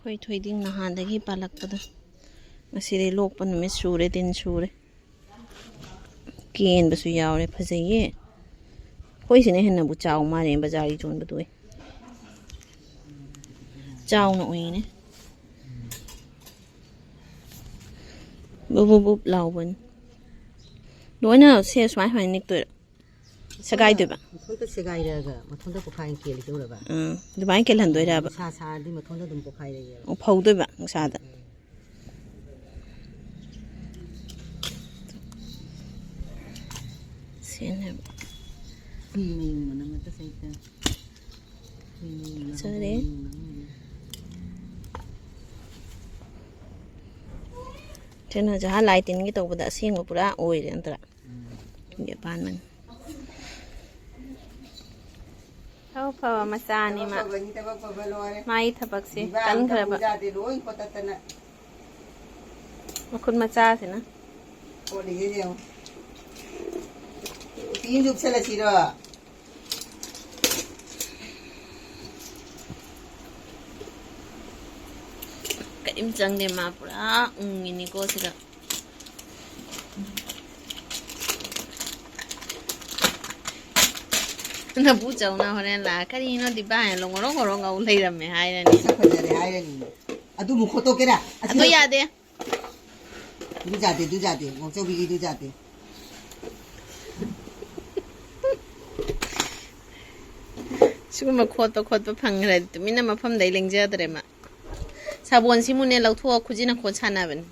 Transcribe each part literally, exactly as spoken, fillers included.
ꯑꯩꯈꯣꯏ ꯊꯣꯏꯗꯤꯡ ꯅꯍꯥꯟꯗꯒꯤ ꯄꯥꯜꯂꯛꯄꯗꯣ ꯉꯁꯤꯗꯤ ꯂꯣꯛꯄ ꯅꯨꯃꯤꯠ ꯁꯨꯔꯦ, ꯇꯤꯟ ꯁꯨꯔꯦ꯫ ꯀꯦꯟꯕꯁꯨ ꯌꯥꯎꯔꯦ, ꯐꯖꯩꯌꯦ꯫ ꯑꯩꯈꯣꯏꯁꯤꯅ ꯍꯦꯟꯅꯕꯨ ꯆꯥꯎ ꯃꯥꯜꯂꯦ, ꯕꯖꯥꯔꯒꯤ ꯌꯣꯟꯕꯗꯨ ꯑꯣꯏ꯫ ꯆꯥꯎꯅ ꯎꯏꯅꯦ꯫ ꯕꯨꯞ ꯕꯨꯞ ꯕꯨꯞ ꯂꯥꯎꯕꯅꯤ꯫ ꯂꯣꯏꯅ ꯁꯦ ꯁꯨꯃꯥꯏ ꯁꯨꯃꯥꯏꯅ ꯅꯤꯛꯇꯣꯏꯔꯣ? ꯁꯦꯒꯥꯏꯗꯣꯏꯕ? ꯃꯊꯟꯇ ꯁꯦꯒꯥꯏꯔꯛꯑꯒ ꯃꯊꯟꯇ ꯄꯣꯛꯈꯥꯏ ꯀꯦꯜꯂꯤꯗꯧꯔꯕ? ꯑꯥ, ꯑꯗꯨꯃꯥꯏꯅ ꯀꯦꯜꯍꯟꯗꯣꯏꯔꯕ? ꯅꯨꯡꯁꯥ ꯁꯥꯔꯗꯤ ꯃꯊꯟꯇ ꯑꯗꯨꯝ ꯄꯣꯛꯈꯥꯏꯔꯛꯑꯦꯕ꯫ ꯑꯣ, ꯐꯧꯗꯣꯏꯕ ꯅꯨꯡꯁꯥꯗ? ꯎꯝ꯫ ꯁꯦꯟꯅꯕ꯫ ꯍꯨꯏ ꯃꯌꯨꯡ ꯃꯅꯝ ꯑꯝꯇ ꯆꯩꯇ꯫ ꯍꯨꯏ ꯃꯌꯨꯡ ꯃꯅꯝ, ꯐꯖꯔꯦ꯫ ꯍꯨꯏ ꯃꯌꯨꯡ ꯃꯅꯝ꯫ ꯁꯤꯅ ꯖꯍꯥ ꯂꯥꯏ ꯇꯤꯟꯒꯤ ꯇꯧꯕꯗ ꯑꯁꯦꯡꯕ ꯄꯨꯔꯥ ꯑꯣꯏꯔꯦ ꯅꯠꯇ꯭ꯔꯥ? ꯎꯝ꯫ ꯃꯤꯒꯤ ꯑꯄꯥꯟꯕꯅꯤ꯫ ꯊꯕꯛ ꯐꯕ ꯃꯆꯥꯅꯤ ꯃꯥ꯫ ꯊꯕꯛ ꯐꯕꯅꯤ, ꯊꯕꯛ ꯐꯕ ꯂꯣꯏꯔꯦ꯫ ꯃꯥꯒꯤ ꯊꯕꯛꯁꯤ ꯄꯤꯕꯥ ꯑꯝꯇ ꯀꯟꯈ꯭ꯔꯕ꯫ ꯄꯨꯖꯥꯗꯦ, ꯂꯣꯏ ꯈꯣꯠꯇꯠꯇꯅ꯫ ꯃꯈꯨꯠ ꯃꯆꯥꯁꯤꯅ꯫ ꯀꯣꯠꯂꯤꯁꯦ ꯌꯦꯡꯉꯨ꯫ ꯎꯇꯤ ꯑꯃ ꯆꯨꯞꯁꯜꯂꯁꯤꯔꯣ? ꯀꯔꯤꯝ ꯆꯪꯗꯦ, ꯃꯥ ꯄꯨꯔꯥ ꯎꯪꯉꯤꯅꯤꯀꯣ ꯁꯤꯗ꯫ ꯅꯕꯨ ꯆꯧꯅ ꯍꯣꯔꯦꯟ ꯂꯥꯛꯑ, "ꯀꯔꯤꯅꯣ ꯗꯤꯕꯥ?" ꯍꯥꯏꯅ ꯉꯣꯔꯣꯛ ꯉꯣꯔꯣꯛ ꯉꯧ ꯂꯩꯔꯝꯃꯦ ꯍꯥꯏꯔꯅꯤ꯫ ꯁꯛ ꯐꯖꯔꯦ ꯍꯥꯏꯔꯅꯤ꯫ ꯑꯗꯨ ꯑꯃꯨꯛ ꯈꯣꯠꯇꯣꯛꯀꯦꯔꯥ? ꯑꯗꯨ ꯌꯥꯗꯦ꯫ ꯑꯗꯨ ꯌꯥꯗꯦ, ꯑꯗꯨ ꯌꯥꯗꯦ, ꯉꯥꯎꯆꯧꯕꯤꯒꯤꯗꯨ ꯌꯥꯗꯦ꯫ ꯁꯤꯒꯨꯝꯕ ꯈꯣꯠꯄ ꯈꯣꯠꯄ ꯐꯪꯈ꯭ꯔꯗꯤ ꯇꯨꯃꯤꯟꯅ ꯃꯐꯝꯗꯩ ꯂꯦꯡꯖꯗ꯭ꯔꯦ ꯃꯥ꯫ ꯁꯥꯕꯣꯟꯁꯤꯃꯨꯅꯦ ꯂꯧꯊꯣꯛꯑ ꯈꯨꯖꯤꯟꯅ ꯈꯣꯠ ꯁꯥꯟꯅꯕꯅꯤ꯫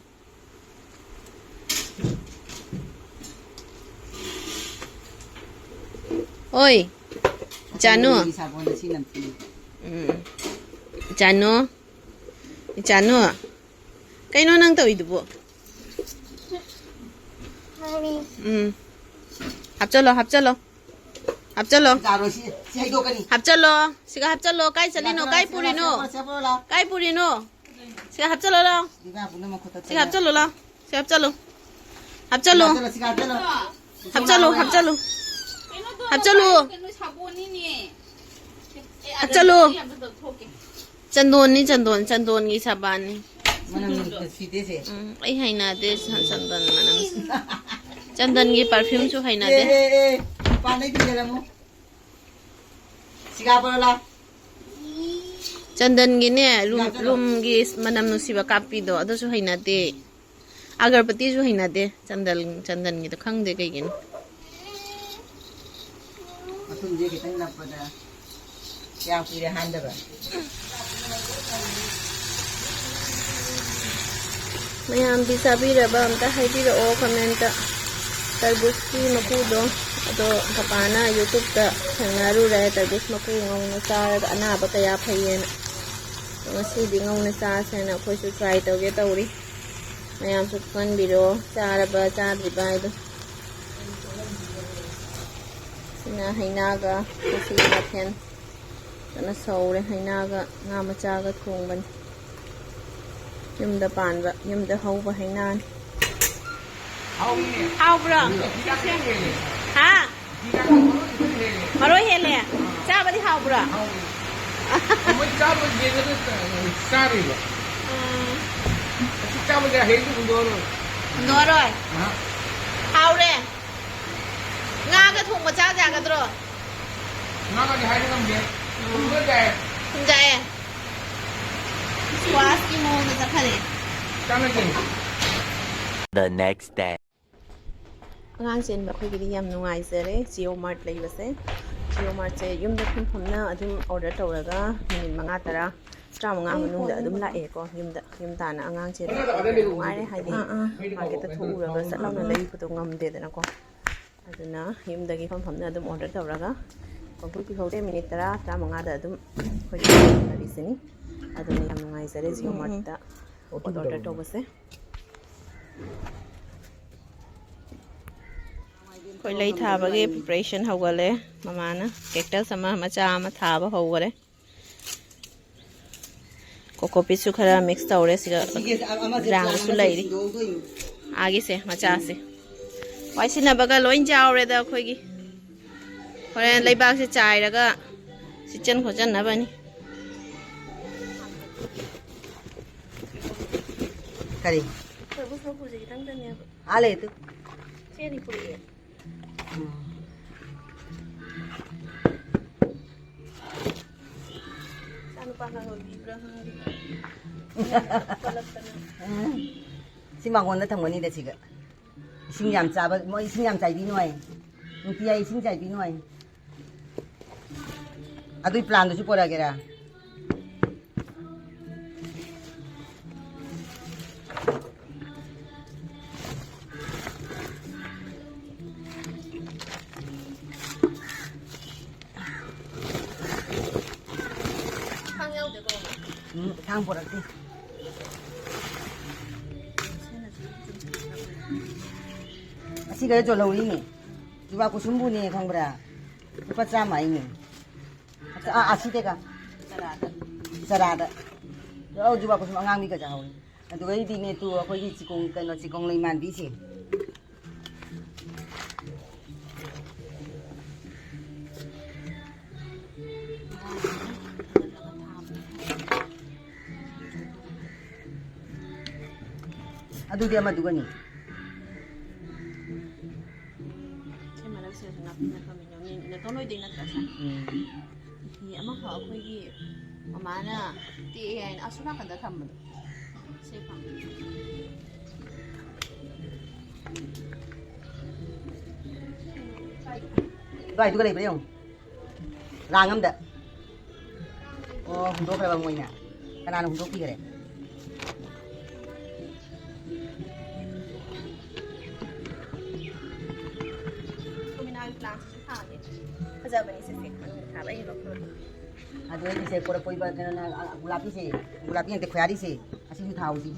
ꯑꯣꯏ, ꯏꯆꯥꯅꯨ꯫ ꯁꯥꯄꯣꯟꯗ ꯁꯤ ꯅꯝꯊꯤ꯫ ꯎꯝ꯫ ꯏꯆꯥꯅꯨ꯫ ꯏꯆꯥꯅꯨ꯫ ꯀꯩꯅꯣ ꯅꯪ ꯇꯧꯔꯤꯗꯨꯕꯨ? ꯎꯝ꯫ ꯍꯥꯞꯆꯜꯂꯣ, ꯍꯥꯞꯆꯜꯂꯣ꯫ ꯍꯥꯞꯆꯜꯂꯣ꯫ ꯆꯥꯔꯣꯏ, ꯁꯤ, ꯁꯤ ꯍꯩꯗꯣꯛꯀꯅꯤ꯫ ꯍꯥꯞꯆꯜꯂꯣ꯫ ꯁꯤꯒ ꯍꯥꯞꯆꯜꯂꯣ꯫ ꯀꯥꯏ ꯆꯠꯂꯤꯅꯣ? ꯁꯤꯒ ꯀꯥꯏ ꯄꯨꯔꯤꯅꯣ? ꯁꯤꯒ ꯄꯨꯔꯣ, ꯁꯤꯒ ꯄꯨꯔꯣ꯫ ꯀꯥꯏ ꯄꯨꯔꯤꯅꯣ? ꯁꯤꯒ ꯍꯥꯞꯆꯜꯂꯣ ꯂꯥꯎ꯫ ꯏꯕꯥ ꯄꯨꯝꯅꯃꯛ ꯈꯨꯠꯇ ꯁꯤꯒ ꯇꯩꯔꯦ꯫ ꯍꯥꯞꯆꯜꯂꯣ ꯂꯥꯎ꯫ ꯁꯤꯒ ꯍꯥꯞꯆꯜꯂꯣ꯫ ꯍꯥꯞꯆꯜꯂꯣ꯫ ꯁꯤꯒ ꯍꯥꯞꯆꯜꯂꯣ, ꯁꯤꯒ ꯍꯥꯞꯆꯜꯂꯣ꯫ ꯍꯥꯞꯆꯜꯂꯣ, ꯍꯥꯞꯆꯜꯂꯣ꯫ ꯀꯩꯅꯣꯗꯣ ꯍꯥꯞꯆꯜꯂꯣ꯫ ꯀꯩꯅꯣ ꯁꯥꯄꯣꯟꯅꯤꯅꯦ꯫ ꯑꯦ, ꯍꯥꯞꯆꯜꯂꯣ꯫ ꯑꯗꯨꯗꯤ ꯑꯝꯇ ꯇꯧꯊꯣꯛꯀꯦ꯫ ꯆꯟꯗꯣꯟꯅꯤ, ꯆꯟꯗꯣꯟ, ꯆꯟꯗꯣꯟꯒꯤ ꯁꯥꯕꯥꯟꯅꯤ꯫ ꯃꯅꯝ ꯅꯨꯡꯁꯤꯗꯦꯁꯦ꯫ ꯎꯝ, ꯑꯩ ꯍꯩꯅꯗꯦ ꯆꯟꯗꯣꯟ ꯃꯅꯝꯁꯦ꯫ ꯆꯟꯗꯣꯟꯒꯤ perfumeꯁꯨ ꯍꯩꯅꯗꯦ꯫ ꯑꯦ, ꯑꯦ, ꯑꯦ, ꯃꯄꯥꯟꯗꯩ ꯊꯤꯟꯖꯜꯂꯝꯃꯨ꯫ ꯁꯤꯒꯥ ꯄꯔꯣꯂꯥ꯫ ꯆꯟꯗꯟꯒꯤꯅꯦ, ꯂꯨꯝ-, ꯂꯨꯝꯒꯤ ꯃꯅꯝ ꯅꯨꯡꯁꯤꯕ ꯀꯥꯞꯄꯤꯗꯣ, ꯑꯗꯨꯁꯨ ꯍꯩꯅꯗꯦ꯫ ꯑꯒꯔꯕꯇꯤꯁꯨ ꯍꯩꯅꯗꯦ, ꯆꯟꯗꯟ, ꯆꯟꯗꯟꯒꯤꯗꯣ ꯈꯪꯗꯦ ꯀꯩꯒꯤꯅꯣ꯫ ꯃꯊꯨꯝꯁꯦ ꯈꯤꯇꯪ ꯅꯞꯄꯗ ꯀꯌꯥꯝ ꯀꯨꯏꯔꯦ ꯍꯥꯟꯗꯕ? ꯃꯌꯥꯝꯗꯤ ꯆꯥꯕꯤꯔꯕ ꯑꯝꯇ ꯍꯥꯏꯕꯤꯔꯛꯑꯣ comment꯫ ꯇꯔꯕꯨꯖꯀꯤ ꯃꯀꯨꯗꯣ, ꯑꯗꯣ ꯄꯄꯥꯅ YouTubeꯇ ꯊꯦꯡꯅꯔꯨꯔꯦ, ꯇꯔꯕꯨꯖ ꯃꯀꯨ ꯉꯧꯅ ꯆꯥꯔꯒ ꯑꯅꯥꯕ ꯀꯌꯥ ꯐꯩꯌꯦꯅ꯫ ꯉꯁꯤꯗꯤ ꯉꯧꯅ ꯆꯥꯁꯦꯅ ꯑꯩꯈꯣꯏꯁꯨ try ꯇꯧꯒꯦ ꯇꯧꯔꯤ꯫ ꯃꯌꯥꯝꯁꯨ ꯈꯪꯍꯟꯕꯤꯔꯣ, ꯆꯥꯔꯕ ꯆꯥꯗ꯭ꯔꯤꯕ ꯍꯥꯏꯗꯣ꯫ ꯁꯤꯅ ꯍꯩꯅꯥꯒ ꯉꯁꯤꯒꯤ ꯃꯊꯦꯜ꯫ ꯐꯖꯅ ꯁꯧꯔꯦ꯫ ꯍꯩꯅꯥꯒ ꯉꯥ ꯃꯆꯥꯒ ꯊꯣꯡꯕꯅꯤ꯫ ꯌꯨꯝꯗ ꯄꯥꯟꯕ, ꯌꯨꯝꯗ ꯍꯧꯕ ꯍꯩꯅꯥꯅꯤ꯫ ꯍꯥꯎꯕ꯭ꯔꯣ? ꯍꯥ? ꯃꯔꯣꯏ ꯍꯦꯜꯂꯦ? ꯆꯥꯕꯗꯤ ꯍꯥꯎꯕ꯭ꯔꯣ? ꯃꯣꯏ ꯆꯥꯕ ꯌꯦꯡꯉꯒ ꯆꯥꯔꯤꯕ꯫ ꯎꯝ꯫ ꯑꯁꯤ ꯆꯥꯕꯗꯤ ꯍꯌꯦꯡꯁꯨ ꯍꯨꯟꯗꯣꯛꯑꯔꯣꯏ꯫ ꯍꯨꯟꯗꯣꯛꯑꯔꯣꯏ? ꯑꯍ꯫ ꯍꯥꯎꯔꯦ꯫ ꯉꯥꯒ ꯊꯣꯡꯕ ꯆꯥ ꯌꯥꯒꯗ꯭ꯔꯣ? ꯉꯥꯒꯗꯤ ꯍꯥꯏꯕ ꯉꯝꯗꯦ꯫ ꯎꯝ꯫ ꯊꯨꯝꯕ ꯌꯥꯏ꯫ ꯊꯨꯝꯖꯥꯏꯌꯦ꯫ Squashꯀꯤ ꯃꯑꯣꯡꯗ ꯆꯠꯈꯔꯦ꯫ ꯆꯥꯟꯅꯗꯦ꯫ The next day. ꯑꯉꯥꯡ ꯆꯦꯟꯕ ꯑꯩꯈꯣꯏꯒꯤꯗꯤ ꯌꯥꯝ ꯅꯨꯡꯉꯥꯏꯖꯔꯦ Jio Mart ꯂꯩꯕꯁꯦ꯫ Jio Martꯁꯦ ꯌꯨꯝꯗ ꯐꯝ ꯐꯝꯅ ꯑꯗꯨꯝ order ꯇꯧꯔꯒ ꯃꯤꯅꯤꯠ ꯃꯉꯥ, ꯇꯔꯥ, ꯇꯔꯥꯃꯉꯥ ꯃꯅꯨꯡꯗ ꯑꯗꯨꯝ ꯂꯥꯛꯑꯦꯀꯣ꯫ ꯌꯨꯝꯗ, ꯌꯨꯝ ꯇꯥꯟꯅ ꯑꯉꯥꯡ ꯆꯦꯟꯕ ꯑꯩꯈꯣꯏꯒꯤꯗꯤ ꯌꯥꯝ ꯅꯨꯡꯉꯥꯏꯔꯦ, ꯍꯥꯏꯗꯤ ꯑꯥ, ꯑꯥ꯫ Marketꯇ ꯊꯣꯛꯎꯔꯒ ꯆꯠ ꯂꯥꯎꯅ ꯂꯩꯕꯗꯣ ꯉꯝꯗꯦꯗꯅꯀꯣ꯫ ꯑꯗꯨꯅ ꯌꯨꯝꯗꯒꯤ ꯐꯝ ꯐꯝꯅ ꯑꯗꯨꯝ order ꯇꯧꯔꯒ ꯄꯪꯄꯤ ꯄꯤꯍꯧꯗꯦ, ꯃꯤꯅꯤꯠ ꯇꯔꯥ, ꯇꯔꯥꯃꯉꯥꯗ ꯑꯗꯨꯝ ꯑꯩꯈꯣꯏꯒꯤ ꯗꯦꯂꯤꯚꯔꯤꯁꯤꯅꯤ꯫ ꯑꯗꯨꯅ ꯌꯥꯝ ꯅꯨꯡꯉꯥꯏꯖꯔꯦ Jio ꯎꯝ, ꯎꯝ꯫ Martꯇ ꯄꯣꯠ order ꯇꯧꯕꯁꯦ꯫ ꯑꯩꯈꯣꯏ ꯂꯩ ꯊꯥꯕꯒꯤ preparation ꯍꯧꯒꯠꯂꯦ꯫ ꯃꯃꯥꯅ cactus ꯑꯃ, ꯃꯆꯥ ꯑꯃ ꯊꯥꯕ ꯍꯧꯈꯔꯦ꯫ Coco peatꯁꯨ ꯈꯔ mix ꯇꯧꯔꯦ ꯁꯤꯒ꯫ ꯑꯁꯤꯒꯤ ꯑꯃꯁꯦ ꯒ꯭ꯔꯥꯝꯁꯨ ꯄ꯭ꯂꯥꯟ ꯑꯃ ꯂꯩꯔꯤ꯫ ꯁꯤꯟꯗꯣꯛꯇꯣꯏꯅꯤ꯫ ꯑꯥꯒꯤꯁꯦ, ꯃꯆꯥꯁꯦ꯫ ꯋꯥꯏ ꯁꯤꯟꯅꯕꯒ ꯂꯣꯏ ꯌꯥꯎꯔꯦꯗ ꯑꯩꯈꯣꯏꯒꯤ꯫ ꯍꯣꯔꯦꯟ ꯂꯩꯕꯥꯛꯁꯦ ꯆꯥꯏꯔꯒ ꯁꯤꯠꯆꯟ ꯈꯣꯠꯆꯟꯅꯕꯅꯤ꯫ ꯀꯔꯤ? ꯇꯔꯕꯨꯖ ꯃꯀꯨꯁꯦ ꯈꯤꯇꯪꯗꯅꯦꯕ꯫ ꯑꯥ, ꯂꯩ ꯑꯗꯨ꯫ ꯆꯦꯅꯤ ꯄꯨꯔꯛꯑꯦ꯫ ꯎꯝ꯫ ꯏꯆꯥꯅꯨꯄꯥꯅ ꯂꯣꯏꯕꯤꯕ꯭ꯔꯥ ꯈꯪꯗꯦ꯫ ꯄꯜꯂꯛꯇꯅ꯫ ꯎꯝ꯫ ꯁꯤ ꯃꯉꯣꯟꯗ ꯊꯝꯒꯅꯤꯗ ꯁꯤꯒ꯫ ꯏꯁꯤꯡ ꯌꯥꯝ ꯆꯥꯕ, ꯃꯣꯏ ꯏꯁꯤꯡ ꯌꯥꯝ ꯆꯥꯏꯕꯤꯅꯨ ꯍꯥꯏ꯫ ꯅꯨꯡꯇꯤ ꯍꯥꯏ ꯏꯁꯤꯡ ꯆꯥꯏꯕꯤꯅꯨ ꯍꯥꯏ꯫ ꯑꯗꯨꯏ ꯄ꯭ꯂꯥꯟꯗꯨꯁꯨ ꯄꯣꯔꯛꯑꯒꯦꯔꯥ? ꯊꯥꯡ ꯌꯥꯎꯗꯦꯀꯣ? ꯎꯝ, ꯊꯥꯡ ꯄꯣꯔꯛꯇꯦ꯫ ꯑꯁꯤꯒ ꯌꯣꯜꯍꯧꯔꯤꯅꯦ꯫ ꯖꯨꯕꯥ ꯀꯨꯁꯨꯝꯕꯨꯅꯦ ꯈꯪꯕ꯭ꯔꯥ? ꯂꯨꯄꯥ ꯆꯥꯝꯃ ꯍꯥꯏꯅꯦ꯫ ꯑꯥ, ꯑꯁꯤꯗꯒ꯫ ꯆꯔꯥꯗ꯫ ꯆꯔꯥꯗ꯫ ꯑꯧ, ꯖꯨꯕꯥ ꯀꯨꯁꯨꯝ ꯑꯉꯥꯡꯕꯤꯒꯁꯨ ꯍꯧꯋꯤ꯫ ꯑꯗꯨꯒꯩꯗꯤꯅꯦ, ꯇꯨ ꯑꯩꯈꯣꯏꯒꯤ ꯆꯤꯒꯣꯡ, ꯀꯩꯅꯣ, ꯆꯤꯒꯣꯡ ꯂꯩ ꯃꯥꯟꯕꯤꯁꯦ꯫ ꯑꯗꯨꯗꯤ ꯑꯃꯗꯨꯒꯅꯤ꯫ ꯁꯤ ꯃꯔꯛꯁꯤꯗꯁꯨ ꯅꯥꯄꯤꯅ ꯈꯥꯃꯦꯟ ꯌꯥꯎꯅꯤ꯫ ꯅꯦꯇꯣꯟ ꯍꯣꯏꯗꯩ ꯅꯠꯇ꯭ꯔꯥ ꯁꯦ? ꯎꯝ꯫ ꯐꯤ ꯑꯃꯈꯛ ꯑꯩꯈꯣꯏꯒꯤ ꯃꯃꯥꯅ ꯇꯦꯛꯑꯦ ꯍꯥꯏꯅ ꯑꯁꯣꯝ ꯅꯥꯀꯟꯗ ꯊꯝꯕꯗꯣ꯫ ꯁꯦ ꯐꯪꯉꯦ꯫ ꯏꯕꯥꯏꯗꯨꯒ ꯂꯩꯕ꯭ꯔꯥ ꯌꯦꯡꯉꯨ꯫ ꯔꯥꯡ ꯑꯝꯗ꯫ ꯑꯣ, ꯍꯨꯟꯗꯣꯛꯈ꯭ꯔꯕ ꯃꯣꯏꯅ? ꯀꯅꯥꯅ ꯍꯨꯟꯗꯣꯛꯄꯤꯈ꯭ꯔꯦ? ꯔꯣꯃꯤꯅꯥꯒꯤ plantꯁꯤꯁꯨ ꯊꯥꯒꯦ꯫ ꯐꯖꯕꯅꯤ ꯁꯤꯁꯦ꯫ ꯃꯅꯨꯡꯗ ꯊꯥꯕ ꯑꯩ ꯂꯧꯊꯣꯛꯑꯒꯦ꯫ ꯑꯗꯨ ꯑꯩꯒꯤꯁꯦ ꯄꯣꯔꯛꯄ ꯏꯕ ꯀꯩꯅꯣꯅ, ꯑ, ꯒꯨꯂꯥꯞꯄꯤꯁꯦ, ꯒꯨꯂꯥꯞꯄꯤ ꯅꯠꯇꯦ, ꯈꯣꯌꯥꯔꯤꯁꯦ, ꯑꯁꯤꯁꯨ ꯊꯥꯍꯧꯁꯤ꯫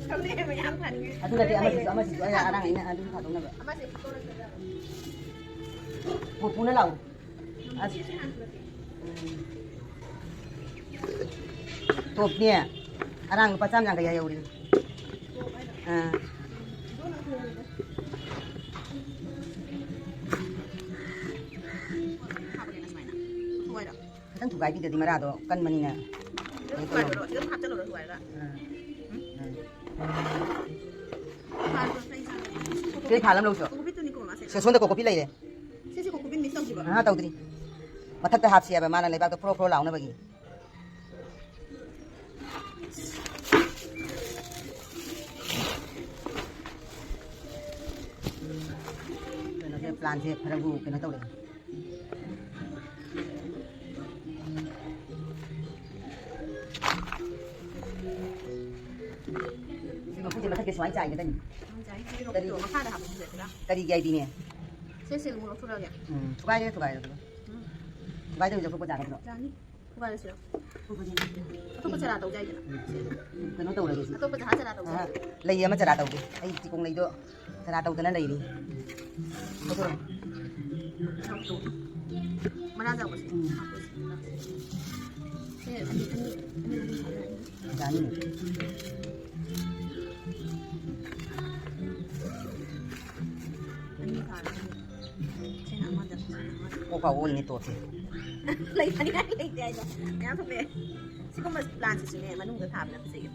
ꯈꯪꯗꯦ, ꯃꯌꯥꯝ ꯊꯥꯅꯤꯡꯉꯦ꯫ ꯑꯗꯨ ꯅꯠꯇꯦ, ꯑꯃꯁꯤꯁꯨ, ꯑꯃꯁꯤꯁꯨ ꯑꯩꯅ ꯑꯔꯥꯡ ꯑꯩꯅ ꯑꯗꯨꯝ ꯊꯥꯗꯣꯛꯅꯕ꯫ ꯑꯃꯁꯦ ꯐꯣꯇꯣ ꯅꯠꯇ꯭ꯔꯒ꯫ ꯄꯨ-, ꯄꯨꯅ ꯂꯥꯛꯑꯣ꯫ ꯑꯁ꯫ ꯎꯝ꯫ ꯇꯣꯞꯅꯦ꯫ ꯑꯔꯥꯡ ꯂꯨꯄꯥ ꯆꯥꯝ ꯌꯥꯡꯈꯩ ꯍꯥꯏꯍꯧꯔꯤ꯫ ꯑꯥ꯫ ꯈꯤꯇꯪ ꯊꯨꯒꯥꯏꯕꯤꯗꯗꯤ ꯃꯔꯥꯗꯣ ꯀꯟꯕꯅꯤꯅ꯫ ꯊꯨꯒꯥꯏꯔꯣ, ꯁꯤꯗ ꯑꯗꯨꯝ ꯍꯥꯞꯆꯜꯂꯣ, ꯊꯨꯒꯥꯏꯔꯒ꯫ ꯎꯝ, ꯎꯝ꯫ ꯊꯨꯒꯥꯏꯔꯣ, ꯁꯤ ꯆꯥꯔꯣ꯫ ꯁꯤ ꯐꯥꯜ ꯑꯃ ꯂꯧꯁꯣ꯫ ꯀꯣꯀꯣꯄꯤꯠꯇꯨꯅꯤꯀꯣ, ꯃꯥꯁꯦ꯫ ꯁꯤ ꯁꯣꯝꯗ ꯀꯣꯀꯣꯄꯤꯠ ꯂꯩꯔꯦ꯫ ꯁꯤ, ꯁꯤ ꯀꯣꯀꯣꯄꯤꯠ ꯃꯤꯛꯁ ꯇꯧꯁꯤꯕ꯫ ꯑꯍꯥ, ꯇꯧꯗ꯭ꯔꯤ꯫ ꯃꯊꯛꯇ ꯍꯥꯞꯁꯤ ꯍꯥꯏꯕ, ꯃꯥꯅ ꯂꯩꯕꯥꯛꯇꯣ ꯐ꯭ꯔꯣ ꯐ꯭ꯔꯣ ꯂꯥꯎꯅꯕꯒꯤ꯫ ꯀꯩꯅꯣꯁꯦ, ꯄ꯭ꯂꯥꯟꯁꯦ ꯈꯔꯕꯨ ꯀꯩꯅꯣ ꯇꯧꯔꯦ꯫ ꯁꯤ ꯃꯈꯨꯝꯁꯦ ꯃꯊꯛꯇ ꯁꯨꯃꯥꯏꯅ ꯆꯥꯏꯒꯗꯕꯅꯤ꯫ ꯁꯤ ꯀꯔꯤ? ꯃꯈꯥꯗ ꯍꯥꯞꯄꯁꯦ ꯁꯤꯗ꯫ ꯀꯔꯤꯒꯤ ꯑꯥꯏꯗꯤꯅꯦ? ꯁꯦ, ꯁꯦ, ꯑꯃꯨꯛ ꯂꯧꯊꯣꯔꯛꯑꯒꯦ꯫ ꯎꯝ, ꯊꯨꯒꯥꯏꯔꯦ, ꯊꯨꯒꯥꯏꯔꯦ ꯑꯗꯨꯒ꯫ ꯎꯝ꯫ ꯊꯨꯒꯥꯏꯗꯕꯤꯗ ꯂꯧꯊꯣꯛꯄ ꯌꯥꯒꯗ꯭ꯔꯣ? ꯌꯥꯅꯤ꯫ ꯊꯨꯒꯥꯏꯔꯁꯤꯔꯣ? ꯑꯇꯣꯞꯄ ꯆꯔꯥ ꯇꯧꯁꯦ ꯍꯥꯏꯗꯅ꯫ ꯎꯝ꯫ ꯀꯩꯅꯣ ꯇꯧꯔꯒꯦ ꯁꯤ꯫ ꯑꯇꯣꯞꯄ ꯖꯍꯥ ꯆꯔꯥ ꯇꯧꯁꯦ꯫ ꯑꯍꯥ, ꯂꯩ ꯑꯃ ꯆꯔꯥ ꯇꯧꯒꯦ꯫ ꯑꯩ ꯆꯤꯀꯣꯡ ꯂꯩꯗꯣ ꯆꯔꯥ ꯇꯧꯗꯅ ꯂꯩꯔꯤ꯫ ꯂꯧꯊꯣꯔꯛꯑꯣ꯫ ꯃꯅꯥ ꯆꯥꯎꯕꯁꯦ꯫ ꯎꯝ꯫ ꯁꯦ, ꯑꯅꯤ, ꯑꯅꯤ, ꯑꯅꯤ, ꯑꯅꯤ ꯊꯥꯔꯅꯤ꯫ ꯌꯥꯅꯤ꯫ ꯑꯅꯤ ꯊꯥꯔꯅꯤ꯫ ꯁꯤꯅ ꯑꯃꯗ, ꯁꯤꯅ ꯑꯃꯗ꯫ ꯀꯣꯛ ꯐꯥꯎꯕ ꯑꯣꯏꯅ ꯇꯣꯛꯁꯦ꯫ ꯂꯩ ꯐꯅꯤꯡꯉꯥꯏ ꯂꯩꯇꯦ ꯍꯥꯏꯗꯣ꯫ ꯃꯌꯥꯝ ꯊꯣꯛꯂꯛꯑꯦ꯫ ꯁꯤꯒꯨꯝꯕ ꯄ꯭ꯂꯥꯟꯁꯤꯁꯨꯅꯦ, ꯃꯅꯨꯡꯗ ꯊꯥꯕꯅ ꯐꯖꯩꯌꯦ꯫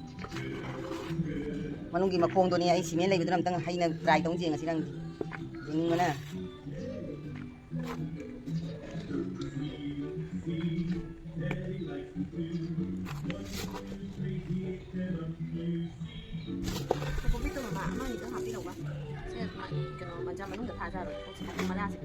ꯃꯅꯨꯡꯒꯤ ꯃꯈꯣꯡꯗꯨꯅꯦ ꯑꯩ ꯁꯤꯃꯦꯟ ꯂꯩꯕꯗꯨꯅ ꯑꯝꯇꯪ ꯍꯩꯅ ꯇ꯭ꯔꯥꯏ ꯇꯧ ꯌꯦꯡꯉꯁꯤ ꯅꯪꯗꯤ꯫ ꯌꯦꯡꯅꯤꯡꯕꯅ꯫ ꯀꯣꯕꯤꯗꯣ ꯃꯃꯥ ꯑꯃ ꯑꯅꯤꯗꯪ ꯍꯥꯞꯄꯤꯔꯛꯎꯕ꯫ ꯁꯦ, ꯃ-, ꯀꯩꯅꯣ, ꯃꯖꯥ ꯃꯅꯨꯡꯗ ꯊꯥꯖꯔꯣ꯫ ꯃꯅꯥꯁꯦ꯫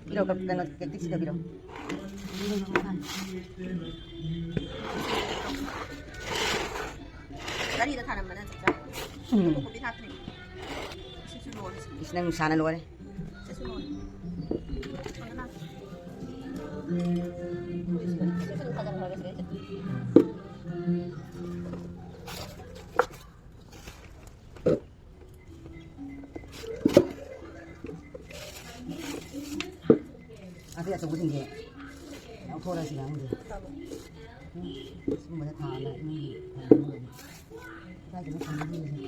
ꯄꯤꯔꯛꯑꯣ, ꯀꯩꯅꯣ, ꯇꯦꯛꯇꯤꯛꯁꯤꯗ ꯄꯤꯔꯛꯑꯣ꯫ ꯒꯥꯔꯤꯗ ꯊꯥꯔꯝꯕꯅ ꯆꯞ ꯆꯥ꯫ ꯎꯝ꯫ ꯀꯣꯕꯤ ꯊꯥꯛꯇ꯭ꯔꯤ꯫ ꯁꯤꯁꯨ ꯂꯣꯏꯔꯦ꯫ ꯏꯁ, ꯅꯪ ꯁꯥꯟꯅ ꯂꯣꯏꯔꯦ꯫ ꯁꯤꯁꯨ ꯂꯣꯏꯔꯦ꯫ ꯁꯣꯝꯗ ꯂꯥꯛ꯫ ꯁꯤꯁꯨ ꯊꯥꯖꯤꯟꯈ꯭ꯔꯒꯦ ꯁꯤꯗꯩꯁꯤꯗ꯫ ꯑꯇꯩ ꯑꯆꯧꯕꯁꯤꯡꯁꯦ ꯂꯧꯊꯣꯔꯛꯑꯁꯤꯔ ꯈꯪꯗꯦ꯫ ꯎꯝ, ꯁꯤꯒꯨꯝꯕꯗ ꯊꯥꯔꯒ ꯏꯃꯨꯡꯒꯤ ꯊꯝꯅꯕ꯫ ꯀꯗꯥꯏꯗꯅꯣ ꯊꯝꯅꯗꯣꯏꯁꯦ?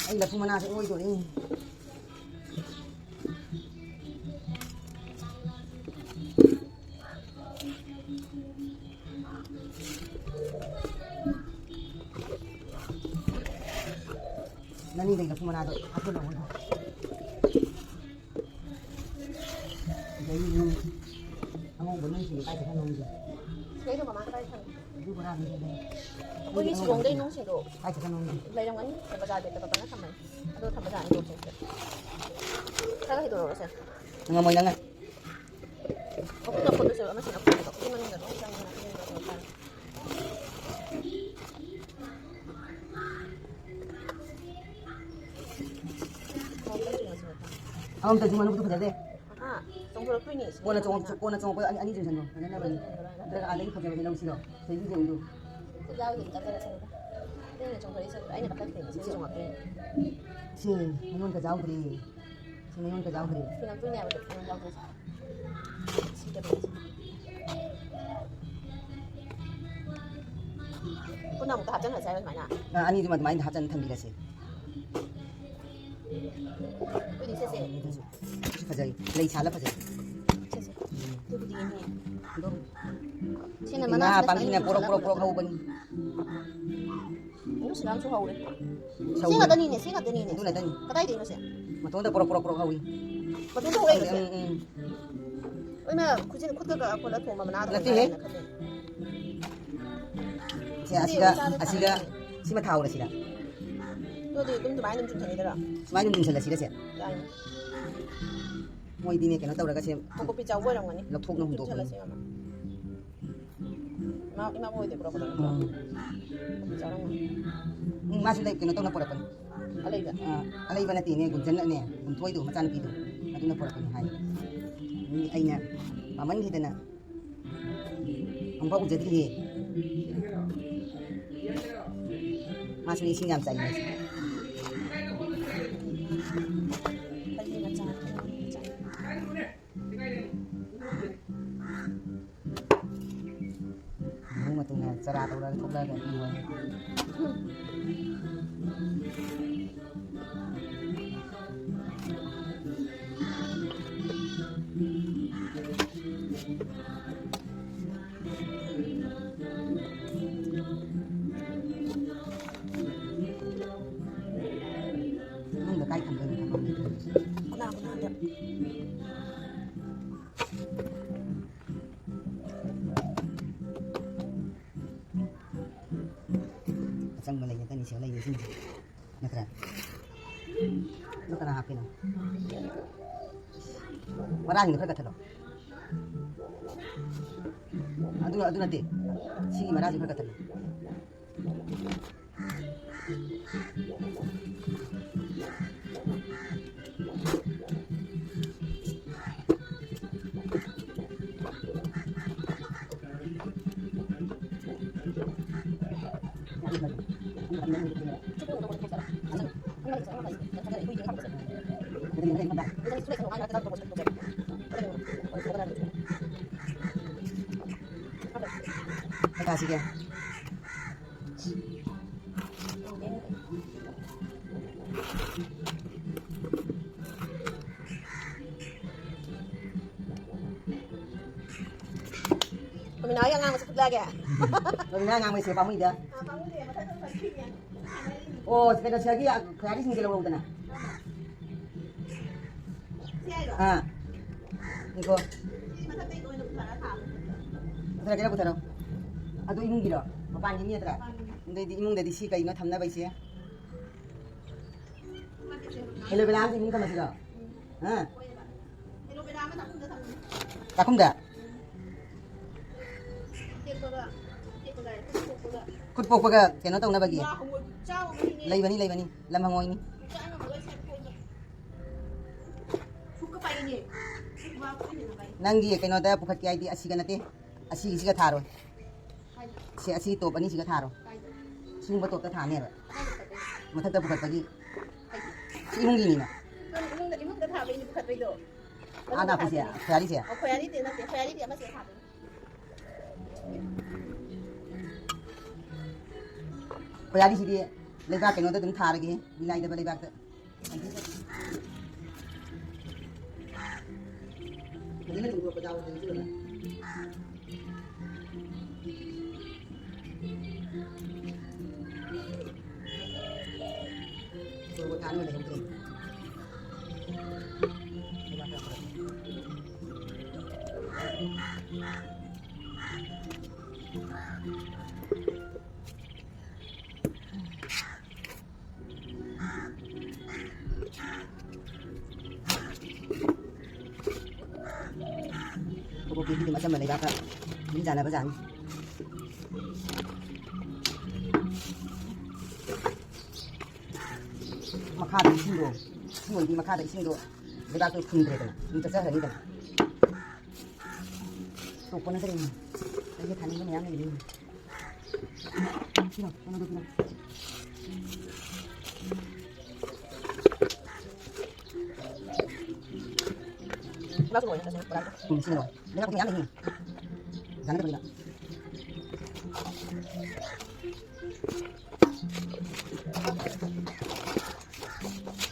ꯑꯩ ꯂꯐꯨ ꯃꯅꯥꯁꯦ ꯑꯣꯏꯗꯣꯔꯦ꯫ ꯅꯅꯤꯡꯗꯩ ꯂꯐꯨ ꯃꯅꯥꯗꯣ ꯍꯥꯞꯆꯤꯜꯂꯣ꯫ ꯑꯗꯩ ꯅꯨꯡ ꯑꯉꯧꯕ ꯅꯨꯡꯁꯤꯡꯗꯣ ꯀꯥꯏ ꯆꯠꯈ꯭ꯔꯅꯣ ꯈꯪꯗꯦ꯫ ꯁꯤꯗꯩꯗꯣ ꯃꯃꯥ ꯀꯗꯥꯏ ꯊꯝꯃꯤ? ꯑꯗꯨ ꯕꯣꯔꯥꯗꯨꯗ ꯂꯩ꯫ ꯑꯩꯈꯣꯏꯒꯤ ꯁꯤꯂꯣꯡꯗꯩ ꯅꯨꯡꯁꯤꯡꯗꯣ ꯀꯥꯏ ꯆꯠꯈ꯭ꯔꯅꯣ ꯈꯪꯗꯦ꯫ ꯂꯩꯔꯝꯒꯅꯤ꯫ ꯕꯖꯥꯔ ꯕꯦꯛꯇ ꯄꯛꯄꯅ ꯊꯝꯕꯅꯤ꯫ ꯑꯗꯣ ꯊꯝꯕ ꯖꯥꯠꯅꯤ ꯇꯣꯛꯁꯦ꯫ ꯈꯔ ꯍꯩꯗꯣꯔꯛꯑꯣꯁꯦ꯫ ꯉꯝꯃꯣꯏ ꯅꯪꯅ꯫ ꯃꯈꯨꯠꯅ ꯈꯣꯠꯄꯁꯨ ꯑꯃ ꯁꯤꯅ ꯈꯣꯠꯄꯗꯣ꯫ ꯁꯤ ꯃꯅꯨꯡꯗ ꯂꯣꯏ ꯆꯪꯉꯦ꯫ ꯃꯈꯨꯠꯅ ꯈꯣꯠꯄ ꯇꯥꯔꯦ꯫ ꯑꯃꯃꯝꯇ ꯆꯤꯡꯉꯣ, ꯅꯈꯨꯠꯇꯨ ꯐꯖꯗꯦ꯫ ꯑꯍꯥ, ꯆꯣꯡꯊꯣꯔꯛꯇꯣꯏꯅꯦ꯫ ꯀꯣꯟꯅ ꯆꯣꯡ-, ꯀꯣꯟꯅ ꯆꯣꯡꯉꯛꯄ ꯑꯅꯤ, ꯑꯅꯤ ꯆꯤꯡꯁꯟꯈꯣ꯫ ꯐꯖꯅꯕꯅꯤ꯫ ꯑꯗꯨꯒ ꯑꯥꯗꯒꯤ ꯐꯖꯕꯗꯤ ꯂꯧꯁꯤꯔꯣ? ꯁꯤꯗꯩꯗꯤ ꯌꯦꯡꯉꯨ꯫ ꯈꯨꯠ ꯌꯥꯎꯗꯕꯤ ꯇꯥꯛꯆꯔꯛꯀꯅꯨꯗ꯫ ꯅꯪꯅ ꯆꯣꯡꯊꯣꯔꯛꯏꯁꯦ ꯑꯩꯅ ꯀꯛꯊꯠꯈ꯭ꯔꯤꯅꯦ꯫ ꯁꯤ ꯆꯣꯡꯉꯛꯇꯣꯏꯅꯦ꯫ ꯁꯤ ꯃꯌꯣꯟ ꯀꯖꯥ ꯌꯥꯎꯗ꯭ꯔꯦ꯫ ꯁꯤ ꯃꯌꯣꯟ ꯀꯖꯥ ꯌꯥꯎꯗ꯭ꯔꯦ꯫ ꯁꯤꯡꯉꯛꯇꯣꯏꯅꯦ ꯍꯥꯏꯕꯗꯣ, ꯃꯌꯣꯟ ꯌꯥꯎꯗ꯭ꯔꯁꯨ꯫ ꯁꯤ ꯀꯩꯅꯣꯁꯦ꯫ ꯄꯨꯟꯅ ꯑꯃꯨꯛꯇ ꯍꯥꯞꯆꯟꯈ꯭ꯔꯁꯦ ꯍꯥꯏꯔꯣ ꯁꯨꯃꯥꯏꯅ? ꯑ, ꯑꯅꯤꯗꯨꯃ ꯑꯗꯨꯃꯥꯏꯅ ꯍꯥꯞꯆꯟ ꯊꯝꯕꯤꯔꯁꯦ꯫ ꯑꯗꯨꯗꯤ ꯁꯦꯁꯦ꯫ ꯁꯤ ꯐꯖꯩ꯫ ꯂꯩ ꯁꯥꯠꯂ ꯐꯖꯩ꯫ ꯁꯦꯁꯦ꯫ ꯑꯗꯨꯕꯨꯗꯤ ꯌꯦꯡꯉꯦ꯫ ꯑꯗꯨꯝ ꯁꯤꯅ ꯉꯥ ꯃꯅꯥꯁꯤꯅ ꯄꯥꯝꯕꯤꯅ ꯁꯨꯃꯥꯏꯅ ꯄꯣꯔꯣꯛ ꯄꯣꯔꯣꯛ ꯄꯣꯔꯣꯛ ꯍꯧꯕꯅꯤ꯫ ꯑꯗꯨ ꯁꯤꯗ ꯑꯃꯁꯨ ꯍꯧꯔꯦ꯫ ꯁꯤ ꯁꯧꯔꯦ꯫ ꯉꯥꯛꯇꯅꯤꯅꯦ, ꯁꯤ ꯉꯥꯛꯇꯅꯤꯅꯦ꯫ ꯑꯗꯨ ꯉꯥꯛꯇꯅꯤ꯫ ꯀꯗꯥꯏꯗꯩꯅꯣ ꯁꯦ? ꯃꯇꯣꯟꯗ ꯄꯣꯔꯣꯛ ꯄꯣꯔꯣꯛ ꯄꯣꯔꯣꯛ ꯍꯧꯏ꯫ ꯃꯇꯣꯟꯗ ꯍꯧꯔꯛꯏꯔꯣ ꯁꯦ? ꯎꯝ, ꯎꯝ꯫ ꯏꯃꯥ, ꯈꯨꯖꯤꯟ ꯈꯨꯠꯀ ꯀꯛꯑ ꯈꯣꯠꯂ ꯊꯣꯡꯕ ꯃꯅꯥꯗꯣ ꯅꯠꯇꯦꯍꯦ꯫ ꯑꯣꯏꯔꯝꯒꯅꯤ ꯈꯜꯂꯦ꯫ ꯁꯦ, ꯑꯗꯨꯗꯤ ꯑꯁꯤꯒ, ꯆꯥꯗ ꯑꯁꯤꯒ ꯊꯥꯔꯦ꯫ ꯁꯤꯃ ꯊꯥꯍꯧꯔꯁꯤꯔ? ꯑꯗꯨꯗꯤ ꯑꯗꯨꯝ ꯑꯗꯨꯃꯥꯏꯅ ꯑꯗꯨꯝ ꯆꯨꯝꯊꯣꯛꯏꯗꯔꯣ? ꯁꯨꯃꯥꯏꯅ ꯑꯗꯨꯝ ꯆꯨꯝꯁꯜꯂꯁꯤꯔ ꯁꯦ? ꯌꯥꯏꯅꯦ꯫ ꯃꯣꯏꯗꯤꯅꯦ ꯀꯩꯅꯣ ꯇꯧꯔꯒ ꯁꯦ ꯃꯀꯨꯞꯄꯤ ꯆꯥꯎꯕ ꯑꯣꯏꯔꯝꯒꯅꯤ꯫ ꯂꯧꯊꯣꯛꯅ ꯍꯨꯟꯗꯣꯛꯄꯅꯤ꯫ ꯆꯨꯝꯁꯜꯂꯁꯤ ꯃꯥꯃ꯫ ꯏꯃꯥ, ꯏꯃꯥ ꯍꯣꯏꯗꯤ ꯄꯨꯔꯛꯄꯗꯣ ꯅꯠꯇ꯭ꯔꯣ? ꯎꯝ꯫ ꯃꯀꯨꯞꯄꯤ ꯆꯥꯔꯝꯒꯅꯤ꯫ ꯎꯝ, ꯃꯥꯁꯨ ꯂꯩ, ꯀꯩꯅꯣ ꯇꯧꯅ ꯄꯨꯔꯛꯄꯅꯤ꯫ ꯑꯂꯩꯕ? ꯑ, ꯑꯂꯩꯕ ꯅꯠꯇꯦꯅꯦ, ꯒꯨꯟꯖꯟꯅꯅꯦ, ꯒꯨꯟꯊꯣꯏꯗꯣ ꯃꯆꯥꯅꯨꯄꯤꯗꯣ, ꯑꯗꯨꯅ ꯄꯨꯔꯛꯄꯅꯤ ꯍꯥꯏ꯫ ꯎꯝ, ꯑꯩꯅ ꯄꯥꯝꯃꯟꯈꯤꯗꯅ ꯑꯃꯨꯛꯐꯥꯎ ꯎꯖꯗ꯭ꯔꯤꯌꯦ꯫ ꯃꯥꯁꯨ ꯏꯁꯤꯡ ꯌꯥꯝ ꯆꯥꯏ ꯃꯥꯁꯦ꯫ ꯀꯔꯤ ꯃꯆꯥ? ꯇꯧꯔꯒ ꯊꯣꯛꯂꯛꯑꯒ ꯏꯌꯨ ꯍꯥꯏ꯫ ꯅꯪꯗ ꯀꯥꯏ ꯊꯝꯗꯣꯏꯅꯣ? ꯊꯝꯐꯝ ꯂꯩꯇ꯭ꯔꯦ꯫ ꯀꯅꯥ ꯀꯅꯥꯗ? ꯑꯆꯪꯕ ꯂꯩ ꯉꯥꯛꯇꯅꯤ ꯁꯤꯗ ꯂꯩꯔꯤꯁꯤꯡꯁꯦ, ꯅꯠꯇ꯭ꯔꯥ? ꯑꯗꯨ ꯀꯅꯥ ꯍꯥꯞꯄꯤꯅꯣ? ꯃꯔꯥꯁꯤꯡꯗꯣ ꯈꯔ ꯀꯛꯊꯠꯂꯣ꯫ ꯑꯗꯨ, ꯑꯗꯨ ꯅꯠꯇꯦ, ꯁꯤꯒꯤ ꯃꯔꯥꯁꯤ ꯈꯔ ꯀꯛꯊꯠꯂꯣ꯫ ꯀꯥꯁꯤꯒꯦ꯫ ꯔꯣꯃꯤꯅꯥꯒꯤ ꯑꯉꯥꯡ ꯃꯁꯛ ꯐꯨꯠꯂꯛꯑꯒꯦ꯫ ꯔꯣꯃꯤꯅꯥ ꯑꯉꯥꯡ ꯃꯩꯁꯦ ꯄꯥꯝꯃꯨꯏꯗ꯫ ꯑꯥ, ꯄꯥꯝꯃꯨꯏꯗ, ꯃꯊꯛꯇ ꯊꯝꯈꯤꯒꯦ꯫ ꯑꯣ, ꯀꯩꯅꯣ, ꯁꯤꯒꯤ ꯈꯣꯏꯌꯥꯔꯤꯁꯤꯡꯁꯦ ꯂꯧꯔꯛꯎꯗꯅ꯫ ꯁꯤ ꯍꯥꯏꯔꯣ? ꯑꯥ꯫ ꯉꯥꯏꯈꯣ꯫ ꯁꯤ ꯃꯊꯛꯇꯩꯗ ꯑꯣꯏꯅ ꯄꯨꯊꯔ ꯊꯥꯕ꯫ ꯄꯨꯊꯔꯛꯀꯦꯔꯥ, ꯄꯨꯊꯔꯛꯑꯣ꯫ ꯑꯗꯨ ꯏꯃꯨꯡꯒꯤꯔꯣ? ꯃꯄꯥꯟꯒꯤꯅꯤ ꯅꯠꯇ꯭ꯔꯥ? ꯃꯄꯥꯟꯒꯤꯅꯤ꯫ ꯑꯗꯩꯗꯤ ꯏꯃꯨꯡꯗꯗꯤ ꯁꯤ ꯀꯩꯅꯣ ꯊꯝꯅꯕ ꯏꯆꯦ? ꯑꯦꯂꯣꯚꯦꯔꯥ ꯑꯃ ꯏꯃꯨꯡ ꯊꯝꯃꯁꯤꯔꯣ? ꯍꯥ? ꯑꯦꯂꯣꯚꯦꯔꯥ ꯑꯃ ꯆꯥꯛꯈꯨꯝꯗ ꯊꯝꯃꯨ꯫ ꯆꯥꯛꯈꯨꯝꯗ? ꯇꯦꯛꯄꯒ, ꯇꯦꯛꯄꯒ, ꯈꯨꯠ ꯄꯣꯛꯄꯒ꯫ ꯈꯨꯠ ꯄꯣꯛꯄꯒ ꯀꯩꯅꯣ ꯇꯧꯅꯕꯒꯤ? ꯉꯥ ꯍꯪꯉꯣꯏ ꯈꯨꯆꯥꯎ ꯑꯃꯅꯤꯅꯦ꯫ ꯂꯩꯕꯅꯤ, ꯂꯩꯕꯅꯤ꯫ ꯂꯝ ꯍꯪꯉꯣꯏꯅꯤ꯫ ꯈꯨꯆꯥꯎ ꯑꯃ ꯂꯣꯏ ꯁꯦꯝꯗꯣꯛꯑꯣ꯫ ꯁꯨꯛꯀ ꯄꯥꯏꯅꯦ꯫ ꯁꯨꯛ ꯋꯥ ꯈꯨꯠꯅ ꯄꯥꯏ꯫ ꯅꯪꯒꯤ ꯀꯩꯅꯣꯗ ꯄꯨꯈꯠꯀꯦ ꯍꯥꯏꯗꯤ ꯑꯁꯤꯒ ꯅꯠꯇꯦ꯫ ꯑꯁꯤꯒꯤꯁꯤꯒ ꯊꯥꯔꯣꯏ꯫ ꯀꯥꯏꯗ? ꯁꯤ ꯑꯁꯤ ꯇꯣꯞ ꯑꯅꯤꯁꯤꯒ ꯊꯥꯔꯣ꯫ ꯀꯥꯏꯗ? ꯁꯤꯒꯨꯝꯕ ꯇꯣꯞꯇ ꯊꯥꯅꯦꯕ꯫ ꯀꯥꯏꯗ ꯄꯨꯈꯠꯇꯣꯏꯅꯣ? ꯃꯊꯛꯇ ꯄꯨꯈꯠꯄꯒꯤ꯫ ꯀꯥꯏꯗ? ꯁꯤ ꯏꯃꯨꯡꯒꯤꯅꯤꯅ꯫ ꯅꯪ ꯏꯃꯨꯡꯗ, ꯏꯃꯨꯡꯗ ꯊꯥꯕꯩꯅꯦ ꯄꯨꯈꯠꯇꯣꯏꯗꯣ꯫ ꯑꯥ, ꯃꯅꯨꯡꯗ ꯅꯥꯄꯤꯁꯦ, ꯊꯥꯗꯣꯏꯅꯦ꯫ ꯈꯣꯏꯌꯥꯔꯤꯁꯦ? ꯑꯣ, ꯈꯣꯏꯌꯥꯔꯤꯗꯤ ꯅꯠꯇꯦ, ꯈꯣꯏꯌꯥꯔꯤꯗꯤ ꯑꯃꯁꯤꯗ ꯊꯥꯗꯣꯏꯅꯦ꯫ ꯀꯣꯏꯔꯥꯔꯤꯁꯤꯗꯤ ꯂꯩꯕꯥꯛ ꯀꯩꯅꯣꯗ ꯑꯗꯨꯝ ꯊꯥꯔꯒꯦ, ꯃꯤꯂꯥꯏꯗꯕ ꯂꯩꯕꯥꯛꯇ꯫ ꯐꯖꯅ ꯆꯨꯝꯊꯣꯛꯄ ꯌꯥꯎꯗ꯭ꯔꯗꯤ ꯆꯨꯝꯅ꯫ ꯇꯣꯔꯕꯣꯠ ꯊꯥꯅꯕ ꯂꯩꯍꯧꯗ꯭ꯔꯦ꯫ ꯂꯩꯕꯥꯛ ꯈꯔ ꯐꯔꯛꯑꯦ꯫ ꯀꯣꯕꯤꯗꯤ ꯑꯗꯨꯝ ꯑꯆꯝꯕ ꯂꯩꯕꯥꯛꯀ ꯑꯗꯨꯝ ꯆꯥꯟꯅꯕ ꯖꯥꯠꯅꯤ꯫ ꯃꯈꯥꯗ ꯏꯁꯤꯡꯗꯣ, ꯏꯁꯤꯡ ꯑꯣꯏꯕꯤ ꯃꯈꯥꯗ ꯏꯁꯤꯡꯗꯣ ꯂꯩꯕꯥꯛꯇꯣ ꯐꯨꯟꯗ꯭ꯔꯦꯗꯅ ꯑꯗꯨꯝ ꯆꯠꯆꯈ꯭ꯔꯅꯤꯗꯅ꯫ ꯇꯣꯛꯄ ꯅꯠꯇ꯭ꯔꯦꯅꯦ꯫ ꯑꯩꯒꯤ ꯊꯥꯅꯤꯡꯕ ꯃꯌꯥꯝ ꯂꯩꯔꯤ꯫ ꯄꯤꯔꯣ, ꯀꯩꯅꯣꯗꯣ ꯄꯤꯔꯣ꯫ ꯎꯝ, ꯁꯤꯅ ꯂꯣꯏꯔꯦ꯫ ꯂꯩꯕꯥꯛ ꯃꯌꯥꯝ ꯂꯩꯅꯤ꯫ ꯌꯥꯅꯗꯕꯅꯤꯅ꯫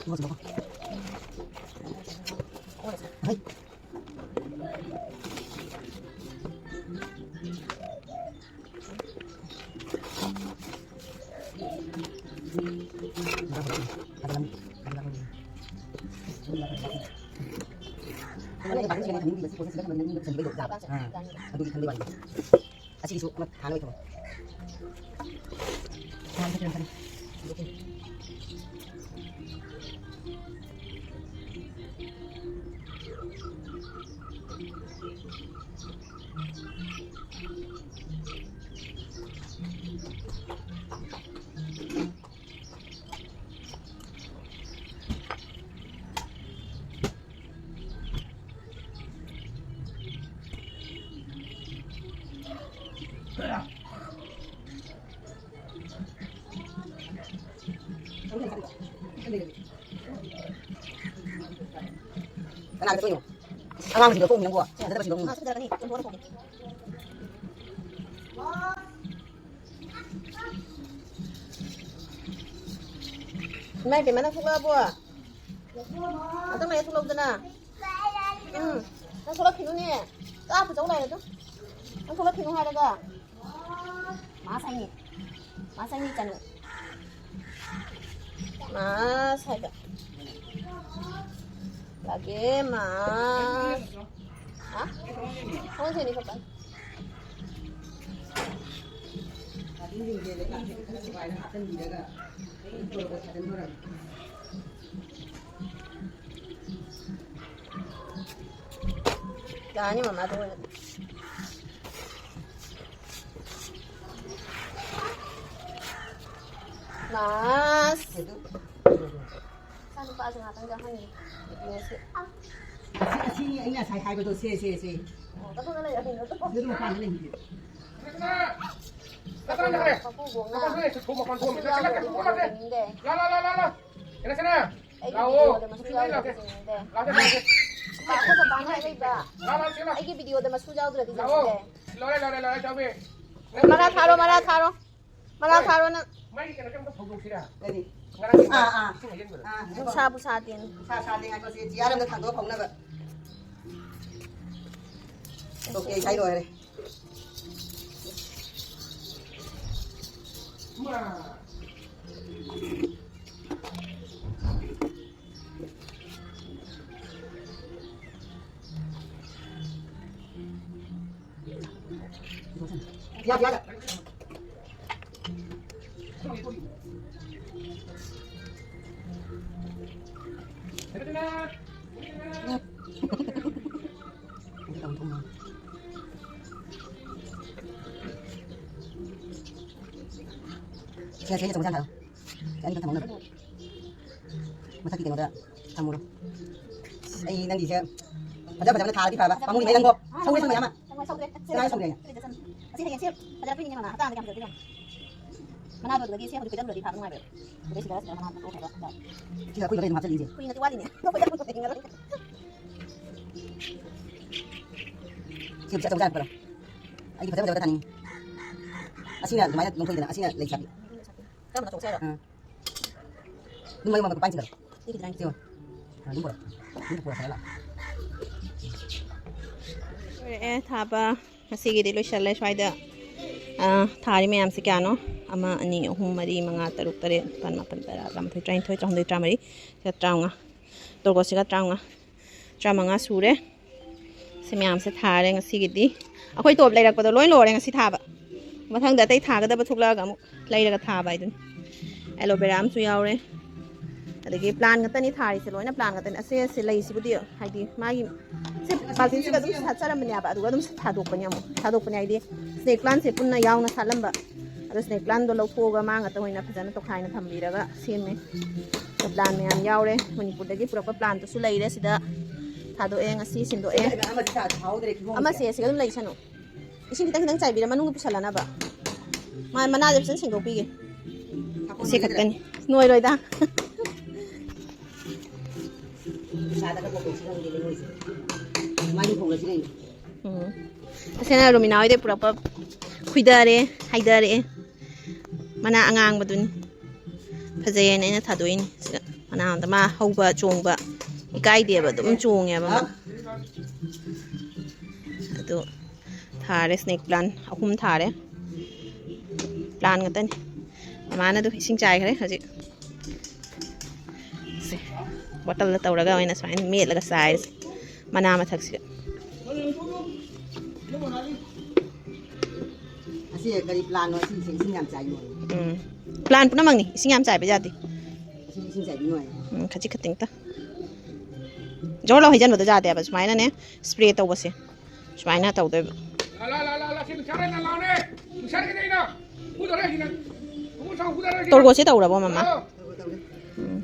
ꯏꯃꯣꯠ ꯆꯨꯝꯕꯀꯣ꯫ ꯍꯩ꯫ ꯑꯗꯨꯒꯤ ꯈꯟꯕꯩ ꯋꯥꯅꯤꯗ꯫ ꯑꯁꯤꯒꯤꯁꯨ ꯑꯃ ꯊꯥꯅꯕ ꯊꯝꯃꯣ꯫ ꯊꯥꯅꯕ ꯊꯝꯃꯣ꯫ ꯀꯅꯥꯒ ꯆꯠꯇꯣꯏꯅꯣ? ꯑꯉꯥꯡꯁꯤꯡꯗꯣ ꯊꯣꯛꯑꯝꯃꯤ ꯅꯪꯕꯣ꯫ ꯐꯖꯗꯕꯁꯤꯡꯗꯣ꯫ ꯎꯝ꯫ ꯃꯥ ꯆꯠꯆꯔꯛꯀꯅꯤ꯫ ꯌꯨꯝꯊꯣꯛꯑꯒ ꯊꯣꯛꯀꯦ꯫ ꯏꯃꯥ ꯏꯕꯦꯝꯃ, ꯅꯪ ꯊꯣꯛꯂꯛꯑꯕꯣ? ꯉꯥꯛꯇꯪ ꯂꯩꯔ ꯊꯣꯛꯂꯛꯎꯗꯅ꯫ ꯎꯝ, ꯅꯪ ꯊꯣꯛꯂꯛꯈꯤꯅꯨꯅꯦ꯫ ꯆꯥ ꯄꯨꯆꯧ ꯂꯥꯛꯑꯦ ꯑꯗꯨ꯫ ꯅꯪ ꯊꯣꯛꯂꯛꯈꯤꯅꯨ ꯍꯥꯏꯔꯒ꯫ ꯃꯥ ꯁꯥꯏꯅꯤ꯫ ꯃꯥ ꯁꯥꯏꯅꯤ ꯆꯅꯨ꯫ ꯃꯥ ꯁꯥꯏꯕ꯫ ꯂꯥꯛꯑꯦ ꯃꯥ꯫ ꯍꯥ? ꯊꯣꯡ ꯊꯤꯡꯉꯤ ꯄꯥꯄꯥ꯫ ꯌꯥꯅꯤ ꯃꯃꯥ, ꯑꯗꯨ ꯑꯣꯏꯅ꯫ ꯃꯥꯁ꯫ ꯏꯆꯥꯅꯨꯄꯥꯁꯨ ꯉꯥꯛꯇꯪ ꯆꯪꯍꯟꯒꯦ꯫ ꯉꯁꯤ꯫ ꯑꯁꯤ, ꯑꯁꯤꯅꯤ ꯑꯩꯅ ꯉꯁꯥꯏ ꯍꯥꯏꯕꯗꯣ, ꯁꯦ, ꯁꯦ, ꯁꯦ꯫ ꯑꯣ, ꯀꯩꯗꯧꯅ ꯂꯩꯔꯝꯃꯤꯅꯣ? ꯁꯤꯗ ꯑꯗꯨꯝ ꯃꯄꯥꯟꯗ ꯂꯩꯔꯤꯁꯦ꯫ ꯃꯄꯨꯕꯣꯛꯅ ꯃꯄꯥꯟꯗ ꯂꯩ, ꯊꯣꯛ ꯃꯄꯥꯟ ꯊꯣꯛꯑꯝꯃꯦ꯫ ꯃꯁꯨ ꯆꯠꯂꯒ ꯌꯥꯎꯗ꯭ꯔꯗꯤ ꯊꯣꯛꯑꯝꯃꯦ꯫ ꯆꯤꯡꯅꯤꯡꯗꯦ꯫ ꯂꯥ, ꯂꯥ, ꯂꯥ, ꯂꯥ, ꯂꯥ꯫ ꯀꯩꯅꯣ ꯁꯤꯅ꯫ ꯑꯩꯒꯤ ꯂꯥꯛꯑꯣ꯫ ꯚꯤꯗꯤꯑꯣꯗ ꯃꯁꯨ ꯁꯤꯗ ꯌꯥꯎꯗ꯭ꯔꯗꯤ ꯂꯥꯛꯀꯦ꯫ ꯆꯤꯡꯅꯤꯡꯗꯦ꯫ ꯂꯥꯛꯀꯦ, ꯂꯥꯛꯀꯦ꯫ ꯄꯥ-, ꯑꯩꯈꯣꯏ ꯄꯥꯄꯥꯅ ꯍꯥꯏꯔꯛꯏꯕ꯫ ꯂꯥ, ꯂꯥ, ꯁꯤꯗ ꯂꯥ꯫ ꯑꯩꯒꯤ ꯚꯤꯗꯤꯑꯣꯗ ꯃꯁꯨ ꯌꯥꯎꯗ꯭ꯔꯗꯤ ꯂꯥꯛꯑꯣ꯫ ꯆꯤꯡꯅꯤꯡꯗꯦ꯫ ꯂꯣꯏꯔꯦ, ꯂꯣꯏꯔꯦ, ꯂꯣꯏꯔꯦ, ꯆꯥꯎꯕꯤ꯫ ꯃꯔꯥ ꯊꯥꯔꯣ, ꯃꯔꯥ ꯊꯥꯔꯣ꯫ ꯃꯔꯥ ꯊꯥꯔꯣ ꯅꯪ꯫ ꯃꯩ ꯀꯩꯅꯣ ꯀꯩꯝꯇ ꯐꯧꯗꯣꯛꯁꯤꯔꯥ? ꯀꯔꯤ? ꯉꯔꯥꯡꯒꯤ ꯑꯥ, ꯑꯥ꯫ ꯏꯁꯤꯡ ꯍꯩꯖꯤꯟꯕꯗꯣ꯫ ꯑꯥ, ꯍꯩꯖꯤꯟꯕ꯫ ꯁꯥꯕꯨ ꯁꯥꯗꯦꯅꯦ꯫ ꯁꯥ-, ꯁꯥꯗꯦ ꯉꯥꯏꯈꯣ, ꯁꯤ ꯖꯤ ꯑꯥꯔ ꯑꯦꯝꯗ ꯊꯥꯡꯗꯣꯛꯑ ꯐꯧꯅꯕ꯫ ꯑꯣꯀꯦ, ꯏꯁꯩ ꯂꯣꯏꯔꯦ꯫ ꯏꯃꯥ! ꯌꯥ, ꯌꯥ, ꯌꯥ꯫ ꯁꯦ, ꯁꯦ, ꯆꯪꯉꯣ, ꯆꯪꯉꯣ꯫ ꯑꯅꯤꯈꯛ ꯊꯝꯃꯣ꯫ ꯃꯊꯛꯀꯤ ꯀꯩꯅꯣꯗ ꯊꯝꯃꯨꯔꯣ꯫ ꯑꯩ ꯅꯪꯒꯤꯁꯦ ꯐꯖ ꯐꯖꯕꯅ ꯊꯥꯔꯗꯤ ꯐꯕ꯫ ꯄꯥꯝꯃꯨꯏꯅꯦ ꯅꯪꯕꯣ꯫ ꯁꯧꯔꯦ, ꯁꯧꯔꯦ ꯑꯃ꯫ ꯁꯧꯔꯦ, ꯁꯧꯔꯦ꯫ ꯀꯅꯥ ꯁꯧꯔꯦ? ꯑꯁꯤ ꯍꯌꯦꯡꯁꯦ ꯐꯖꯔꯛꯇꯣꯏꯅꯤꯅꯦ ꯃꯃꯥ꯫ ꯍꯞꯇꯥ ꯑꯃꯗ ꯀꯌꯥꯝ ꯐꯖꯔꯛꯇꯣꯏꯅꯣ? ꯃꯅꯥꯗꯣ ꯑꯗꯨꯗꯒꯤ ꯁꯤ ꯍꯧꯖꯤꯛ ꯐꯣꯏꯗꯠꯂꯨꯔꯗꯤ ꯐꯥꯕ ꯅꯨꯡꯉꯥꯏꯕ꯫ ꯑꯗꯩ ꯁꯤꯗ, ꯁꯤꯗ ꯃꯅꯥ ꯂꯧꯊꯣꯛꯈ꯭ꯔꯒ ꯁꯤꯗ꯫ ꯁꯤꯗ ꯑꯩꯈꯣꯏ ꯂꯣꯏꯅ ꯍꯥꯞꯆꯜꯂꯤꯁꯦ꯫ ꯀꯨꯏꯅꯗꯤ ꯋꯥꯠꯂꯤꯅꯦ꯫ ꯁꯤ ꯍꯧꯖꯤꯛ ꯑꯆꯧꯕ ꯖꯥꯠ ꯄꯨꯔꯛꯑꯣ꯫ ꯑꯩꯗꯤ ꯐꯖ ꯐꯖꯕꯗ ꯊꯥꯅꯤꯡꯉꯤ꯫ ꯑꯁꯤꯅ ꯑꯗꯨꯃꯥꯏꯅ ꯂꯣꯡꯊꯣꯛꯏꯗꯅ, ꯑꯁꯤꯅ ꯂꯩ ꯁꯥꯠꯄꯤ꯫ ꯀꯔꯝꯕꯅ ꯆꯣꯡꯁꯦ ꯍꯥꯏꯔꯣ? ꯑꯥ꯫ ꯑꯗꯨꯝ ꯃꯌꯨꯝ ꯑꯃꯒ ꯄꯥꯏꯁꯤꯟꯈ꯭ꯔꯣ꯫ ꯁꯤ ꯈꯤꯇꯪ ꯁꯦꯝꯃꯣ꯫ ꯑꯗꯨꯝ ꯄꯨꯔꯛꯑꯣ꯫ ꯑꯗꯨꯝ ꯄꯨꯔꯛꯑꯣ ꯁꯥꯍꯜꯂꯣ꯫ ꯂꯣꯏꯔꯛꯑꯦ ꯊꯥꯕ꯫ ꯉꯁꯤꯒꯤꯗꯤ ꯂꯣꯏꯁꯜꯂꯦ ꯁ꯭ꯋꯥꯏꯗ꯫ ꯑꯥ, ꯊꯥꯔꯤ ꯃꯌꯥꯝꯁꯦ ꯀꯌꯥꯅꯣ? ꯑꯃ, ꯑꯅꯤ, ꯑꯍꯨꯝ, ꯃꯔꯤ, ꯃꯉꯥ, ꯇꯔꯨꯛ, ꯇꯔꯦꯠ, ꯅꯤꯄꯥꯜ, ꯃꯥꯄꯜ, ꯇꯔꯥ, ꯇꯔꯥꯃꯥꯊꯣꯏ, ꯇꯔꯥꯅꯤꯊꯣꯏ, ꯇꯔꯥꯍꯨꯝꯗꯣꯏ, ꯇꯔꯥꯃꯔꯤ, ꯁꯤꯒ ꯇꯔꯥꯃꯉꯥ꯫ ꯇꯣꯔꯕꯣꯠꯁꯤꯒ ꯇꯔꯥꯃꯉꯥ꯫ ꯇꯔꯥꯃꯉꯥ ꯁꯨꯔꯦ꯫ ꯁꯤ ꯃꯌꯥꯝꯁꯦ ꯊꯥꯔꯦ ꯉꯁꯤꯒꯤꯗꯤ꯫ ꯑꯩꯈꯣꯏ ꯇꯣꯞ ꯂꯩꯔꯛꯄꯗꯣ ꯂꯣꯏ ꯂꯣꯏꯔꯦ ꯉꯁꯤ ꯊꯥꯕ꯫ ꯃꯊꯪꯗ ꯑꯇꯩ ꯊꯥꯒꯗꯕ ꯊꯣꯛꯂꯛꯑꯒ ꯑꯃꯨꯛ ꯂꯩꯔꯒ ꯊꯥꯕ ꯍꯥꯏꯗꯨꯅꯤ꯫ ꯑꯦꯂꯣ ꯚꯦꯔꯥ ꯑꯃꯁꯨ ꯌꯥꯎꯔꯦ꯫ ꯑꯗꯒꯤ ꯄ꯭ꯂꯥꯟ ꯉꯥꯛꯇꯅꯤ ꯊꯥꯔꯤꯁꯦ, ꯂꯣꯏꯅ ꯄ꯭ꯂꯥꯟ ꯉꯥꯛꯇꯅꯤ꯫ ꯑꯁꯦ, ꯑꯁꯦ ꯂꯩꯁꯤꯕꯨꯗꯤ ꯍꯥꯏꯗꯤ ꯃꯥꯒꯤ ꯁꯤ ꯕꯥꯜꯇꯤꯟꯁꯤꯒ ꯑꯗꯨꯝ ꯁꯥꯠꯆꯔꯝꯕꯅꯦꯕ, ꯑꯗꯨꯒ ꯑꯗꯨꯝ ꯊꯥꯗꯣꯛꯄꯅꯦ ꯑꯃꯨꯛ꯫ ꯊꯥꯗꯣꯛꯄꯅꯦ ꯍꯥꯏꯗꯤ ꯁ꯭ꯅꯦꯛ ꯄ꯭ꯂꯥꯟꯁꯦ ꯄꯨꯟꯅ ꯌꯥꯎꯅ ꯁꯥꯠꯂꯝꯕ꯫ ꯑꯗꯣ ꯁ꯭ꯅꯦꯛ ꯄ꯭ꯂꯥꯟꯗꯣ ꯂꯧꯊꯣꯛꯑꯒ ꯃꯥ ꯉꯥꯛꯇ ꯑꯣꯏꯅ ꯐꯖꯅ ꯇꯣꯈꯥꯏꯅ ꯊꯝꯕꯤꯔꯒ ꯁꯦꯝꯃꯦ꯫ ꯑꯗꯣ ꯄ꯭ꯂꯥꯟ ꯃꯌꯥꯝ ꯌꯥꯎꯔꯦ꯫ ꯃꯅꯤꯄꯨꯔꯗꯒꯤ ꯄꯨꯔꯛꯄ ꯄ꯭ꯂꯥꯟꯗꯨꯁꯨ ꯂꯩꯔꯦ ꯁꯤꯗ꯫ ꯊꯥꯗꯣꯛꯑꯦ, ꯉꯁꯤ ꯁꯤꯟꯗꯣꯛꯑꯦ꯫ ꯑꯃꯗꯤ ꯊꯥ-, ꯊꯥꯍꯧꯗ꯭ꯔꯦ ꯀꯤꯍꯣꯝꯁꯦ꯫ ꯑꯃꯁꯦ ꯁꯤꯒ ꯑꯗꯨꯝ ꯂꯩꯁꯅꯨ꯫ ꯏꯁꯤꯡ ꯈꯤꯇꯪ ꯈꯤꯇꯪ ꯆꯥꯏꯕꯤꯔ ꯃꯅꯨꯡꯗ ꯄꯨꯁꯜꯂꯅꯕ꯫ ꯃꯥ-, ꯃꯅꯥꯁꯦ ꯐꯖꯅ ꯁꯦꯡꯗꯣꯛꯄꯤꯒꯦ꯫ ꯁꯤ ꯈꯛꯇꯅꯤ꯫ ꯅꯣꯏꯔꯣꯏꯗ꯫ ꯅꯨꯡꯁꯥꯗ ꯈꯔ ꯐꯧꯗꯣꯛꯁꯤ ꯈꯪꯗꯦꯅꯦ ꯃꯣꯏꯁꯦ꯫ ꯃꯥꯏꯗ ꯐꯧꯔꯁꯤ ꯀꯩꯅꯣ꯫ ꯎꯝ꯫ ꯑꯁꯤꯅ ꯔꯣꯃꯤꯅꯥ ꯍꯣꯏꯗꯩ ꯄꯨꯔꯛꯄ ꯈꯨꯏꯗꯔꯦ, ꯍꯥꯏꯗꯔꯛꯑꯦ꯫ ꯃꯅꯥ ꯑꯉꯥꯡꯕꯗꯨꯅꯤ꯫ ꯐꯖꯩꯌꯦꯅ ꯑꯩꯅ ꯊꯥꯗꯣꯛꯏꯅꯤ꯫ ꯁꯤꯗ ꯃꯅꯥ ꯑꯝꯗ ꯃꯥ ꯍꯧꯕ ꯆꯣꯡꯕ ꯏꯀꯥꯏꯗꯦꯕ, ꯑꯗꯨꯝ ꯆꯣꯡꯉꯦꯕ ꯃꯥ꯫ ꯑꯗꯨ ꯊꯥꯔꯦ, ꯁ꯭ꯅꯦꯛ ꯄ꯭ꯂꯥꯟ ꯑꯍꯨꯝ ꯊꯥꯔꯦ꯫ ꯄ꯭ꯂꯥꯟ ꯉꯥꯛꯇꯅꯤ꯫ ꯃꯃꯥꯅ ꯑꯗꯨ ꯏꯁꯤꯡ ꯆꯥꯏꯈ꯭ꯔꯦ ꯍꯧꯖꯤꯛ꯫ ꯁꯦ, ꯕꯣꯇꯜꯗ ꯇꯧꯔꯒ ꯑꯣꯏꯅ ꯁꯨꯃꯥꯏꯅ ꯃꯦꯠꯂꯒ ꯆꯥꯏꯔꯁꯦ, ꯃꯅꯥ ꯃꯊꯛꯁꯤꯗ꯫ ꯑꯁꯤ ꯀꯔꯤ ꯄ꯭ꯂꯥꯟꯅꯣ? ꯑꯁꯤ ꯏꯁꯤꯡ, ꯏꯁꯤꯡ ꯌꯥꯝ ꯆꯥꯏ ꯅꯣꯏ꯫ ꯎꯝ꯫ ꯄ꯭ꯂꯥꯟ ꯄꯨꯝꯅꯃꯛꯅꯤ, ꯏꯁꯤꯡ ꯌꯥꯝ ꯆꯥꯏꯕ ꯌꯥꯗꯦ꯫ ꯑꯁꯤ ꯏꯁꯤꯡ ꯆꯥꯏꯕꯤ ꯅꯨꯡꯉꯥꯏ꯫ ꯎꯝ, ꯈꯖꯤꯛ ꯈꯛꯇꯪꯇ꯫ ꯖꯣꯔ ꯂꯥꯎ ꯍꯩꯖꯤꯟꯕꯗꯣ ꯌꯥꯗꯦꯕ꯫ ꯁꯨꯃꯥꯏꯅꯅꯦ, ꯁ꯭ꯄ꯭ꯔꯦ ꯇꯧꯕꯁꯦ꯫ ꯁꯨꯃꯥꯏꯅ ꯇꯧꯗꯣꯏꯕ꯫ ꯂꯥ, ꯂꯥ, ꯂꯥ, ꯂꯥ, ꯂꯥ, ꯁꯤ ꯅꯨꯡꯁꯥꯔꯦ, ꯂꯥ, ꯂꯥꯎꯅꯦ꯫ ꯅꯨꯡꯁꯥꯔꯦ, ꯀꯩꯗꯧꯔꯤꯅꯣ? ꯐꯨꯗꯣꯔꯦ, ꯁꯤꯅ꯫ ꯐꯨꯕ ꯁꯥꯎ, ꯐꯨꯗꯣꯔꯦ, ꯁꯤꯅ꯫ ꯇꯣꯔꯕꯣꯠꯁꯦ ꯇꯧꯔꯕꯣ, ꯃꯃꯥ? ꯂꯥꯎ꯫ ꯎꯝ꯫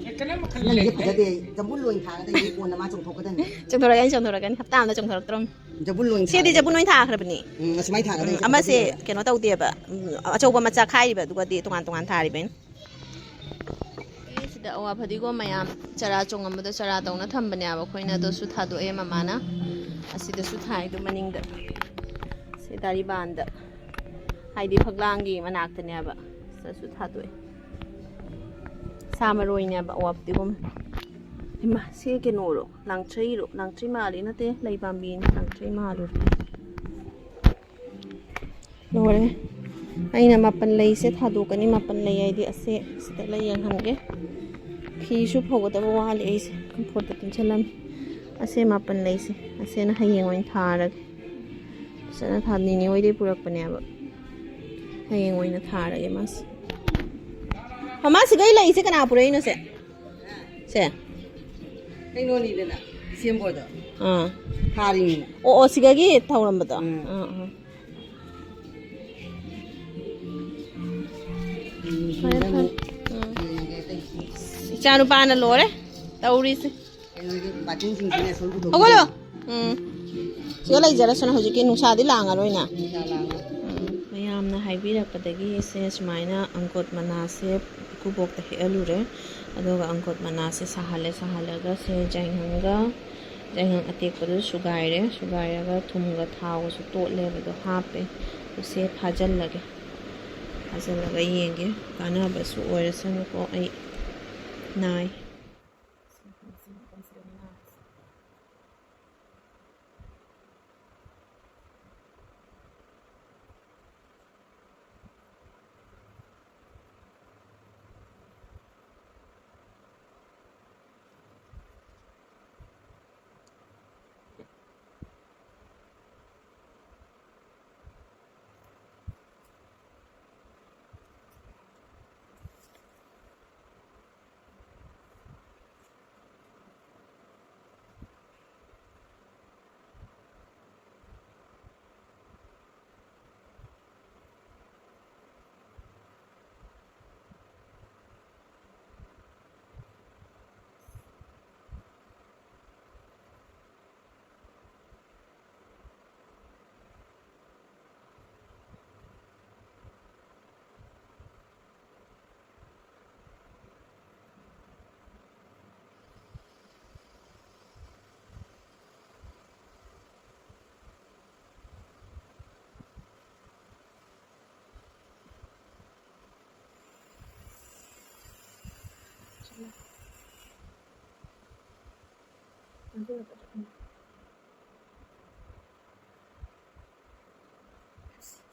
ꯍꯦꯛꯇꯅꯦ ꯃꯈꯜ ꯅꯪꯒꯤꯁꯦ ꯂꯩ꯫ ꯐꯖꯗꯦ꯫ ꯖꯝꯕꯨ ꯂꯣꯏ ꯊꯥꯒꯗꯣꯏꯅꯤ, ꯀꯣꯟꯅ ꯃꯥ ꯆꯣꯡꯊꯣꯛꯀꯗꯣꯏꯅꯤ꯫ ꯆꯣꯡꯊꯣꯔꯛꯀꯅꯤ, ꯆꯣꯡꯊꯣꯔꯛꯀꯅꯤ꯫ ꯍꯞꯇꯥ ꯑꯃꯗ ꯆꯣꯡꯊꯣꯔꯛꯇ꯭ꯔꯣꯝ꯫ ꯖꯝꯕꯨ ꯂꯣꯏ ꯁꯤꯗꯤ ꯊꯥꯒꯗꯣꯏꯅꯤ꯫ ꯖꯝꯕꯨ ꯂꯣꯏ ꯊꯥꯈ꯭ꯔꯕꯅꯤ꯫ ꯎꯝ, ꯑꯁꯨꯃꯥꯏ ꯊꯥꯒꯗꯣꯏꯅꯤ꯫ ꯎꯝ, ꯑꯃꯁꯦ ꯀꯩꯅꯣ ꯇꯧꯗꯦꯕ꯫ ꯎꯝ, ꯑꯆꯧꯕ ꯃꯆꯥ ꯈꯥꯏꯔꯤꯕ, ꯑꯗꯨꯒꯗꯤ ꯇꯣꯉꯥꯟ ꯇꯣꯉꯥꯟ ꯊꯥꯔꯤꯕ ꯑꯩꯅ꯫ ꯁꯤꯗ ꯑꯋꯥ ꯐꯗꯤꯒꯣꯝ ꯃꯌꯥꯝ ꯆꯔꯥ ꯆꯣꯡꯉꯝꯕꯗꯣ ꯆꯔꯥ ꯇꯧꯅ ꯊꯝꯕꯅꯦꯕ ꯑꯩꯈꯣꯏꯅ, ꯑꯗꯨꯁꯨ ꯊꯥꯗꯣꯛꯑꯦ ꯃꯃꯥꯅ꯫ ꯑꯁꯤꯗꯁꯨ ꯊꯥꯏꯗꯣ ꯃꯅꯤꯡꯗ, ꯁꯤ ꯗꯥꯔꯤꯕꯥꯟꯗ, ꯍꯥꯏꯗꯤ ꯐꯛꯂꯥꯡꯒꯤ ꯃꯅꯥꯛꯇꯅꯦꯕ꯫ ꯁꯤꯗꯁꯨ ꯊꯥꯗꯣꯛꯑꯦ꯫ ꯁꯥ ꯃꯔꯣꯏꯅꯦꯕ, ꯑꯋꯥꯞꯇꯤꯒꯨꯝ꯫ ꯏꯃꯥ, ꯁꯤ ꯀꯩꯅꯣꯔꯣ? ꯂꯥꯡꯊ꯭ꯔꯩꯔꯣ? ꯂꯥꯡꯊ꯭ꯔꯩ ꯃꯥꯜꯂꯤ, ꯅꯠꯇꯦ, ꯂꯩ ꯄꯥꯝꯕꯤꯅꯤ꯫ ꯂꯥꯡꯊ꯭ꯔꯩ ꯃꯥꯜꯂꯨꯔꯦ꯫ ꯂꯣꯏꯔꯦ꯫ ꯑꯩꯅ ꯃꯥꯄꯟ ꯂꯩꯁꯦ ꯊꯥꯗꯣꯛꯀꯅꯤ꯫ ꯃꯥꯄꯟ ꯂꯩ ꯍꯥꯏꯗꯤ ꯑꯁꯦ ꯁꯤꯗ ꯂꯩ ꯌꯦꯡꯍꯟꯒꯦ꯫ ꯐꯤꯁꯨ ꯐꯧꯒꯗꯕ ꯋꯥꯠꯂꯤ꯫ ꯑꯩꯁꯦ ꯀꯝꯐꯣꯔꯠꯇ ꯇꯨꯡꯁꯤꯜꯂꯝꯃꯤ꯫ ꯑꯁꯦ ꯃꯥꯄꯟ ꯂꯩꯁꯦ, ꯑꯁꯦꯅ ꯍꯌꯦꯡ ꯑꯣꯏꯅ ꯊꯥꯔꯒꯦ꯫ ꯐꯖꯅ ꯊꯥ-, ꯅꯤꯅꯦ ꯍꯣꯏꯗꯩ ꯄꯨꯔꯛꯄꯅꯦꯕ꯫ ꯍꯌꯦꯡ ꯑꯣꯏꯅ ꯊꯥꯔꯒꯦ ꯃꯥꯁꯦ꯫ ꯃꯃꯥ, ꯁꯤꯒꯩ ꯂꯩꯁꯦ ꯀꯅꯥ ꯄꯨꯔꯛꯏꯅꯣ ꯁꯦ? ꯁꯦ꯫ ꯀꯩꯅꯣꯅꯤꯗꯅ, ꯗꯤꯁꯦꯝꯕꯔꯗ ꯑꯥ꯫ ꯊꯥꯔꯤꯅꯤꯅ꯫ ꯑꯣ, ꯑꯣ, ꯁꯤꯒꯒꯤ ꯊꯧꯔꯝꯕꯗꯣ? ꯎꯝ꯫ ꯑꯥ, ꯑꯥ꯫ ꯐꯔꯦ, ꯐꯔꯦ꯫ ꯎꯝ꯫ ꯏꯆꯥ ꯅꯨꯄꯥꯅ ꯂꯣꯏꯔꯦ ꯇꯧꯔꯤꯁꯦ꯫ ꯀꯩꯅꯣꯒꯤ ꯕꯥꯇꯤꯟꯁꯤꯡꯁꯤꯅ ꯁꯨꯝ ꯄꯨꯊꯣꯛ- ꯍꯧꯒꯠꯂꯣ꯫ ꯎꯝ꯫ ꯁꯤꯗ ꯂꯩꯖꯔꯁꯅꯨ, ꯍꯧꯖꯤꯛꯀꯤ ꯅꯨꯡꯁꯥꯗꯤ ꯂꯥꯡꯉꯔꯣꯏꯅ꯫ ꯅꯨꯡꯁꯥ ꯂꯥꯡꯉ꯫ ꯎꯝ꯫ ꯃꯌꯥꯝꯅ ꯍꯥꯏꯕꯤꯔꯛꯄꯗꯒꯤ ꯏꯆꯦ ꯁꯨꯃꯥꯏꯅ ꯑꯪꯀꯣꯠ ꯃꯅꯥꯁꯦ ꯏꯀꯨꯕꯣꯛꯇ ꯍꯦꯛꯍꯜꯂꯨꯔꯦ꯫ ꯑꯗꯨꯒ ꯑꯪꯀꯣꯠ ꯃꯅꯥꯁꯦ ꯁꯥꯍꯜꯂꯦ꯫ ꯁꯥꯍꯜꯂꯒ ꯁꯦ ꯌꯥꯏꯉꯪꯒ, ꯌꯥꯏꯉꯪ ꯑꯇꯦꯛꯄꯗꯨ ꯁꯨꯒꯥꯏꯔꯦ꯫ ꯁꯨꯒꯥꯏꯔꯒ ꯊꯨꯝꯒ ꯊꯥꯎꯒꯁꯨ ꯇꯣꯠꯂꯦꯕ, ꯑꯗꯣ ꯍꯥꯞꯄꯦ꯫ ꯑꯗꯨ ꯁꯦ ꯐꯥꯖꯤꯜꯂꯒꯦ꯫ ꯐꯥꯖꯤꯜꯂꯒ ꯌꯦꯡꯒꯦ꯫ ꯀꯥꯟꯅꯕꯁꯨ ꯑꯣꯏꯔꯁꯅꯨꯀꯣ, ꯑꯩ ꯅꯥꯏ꯫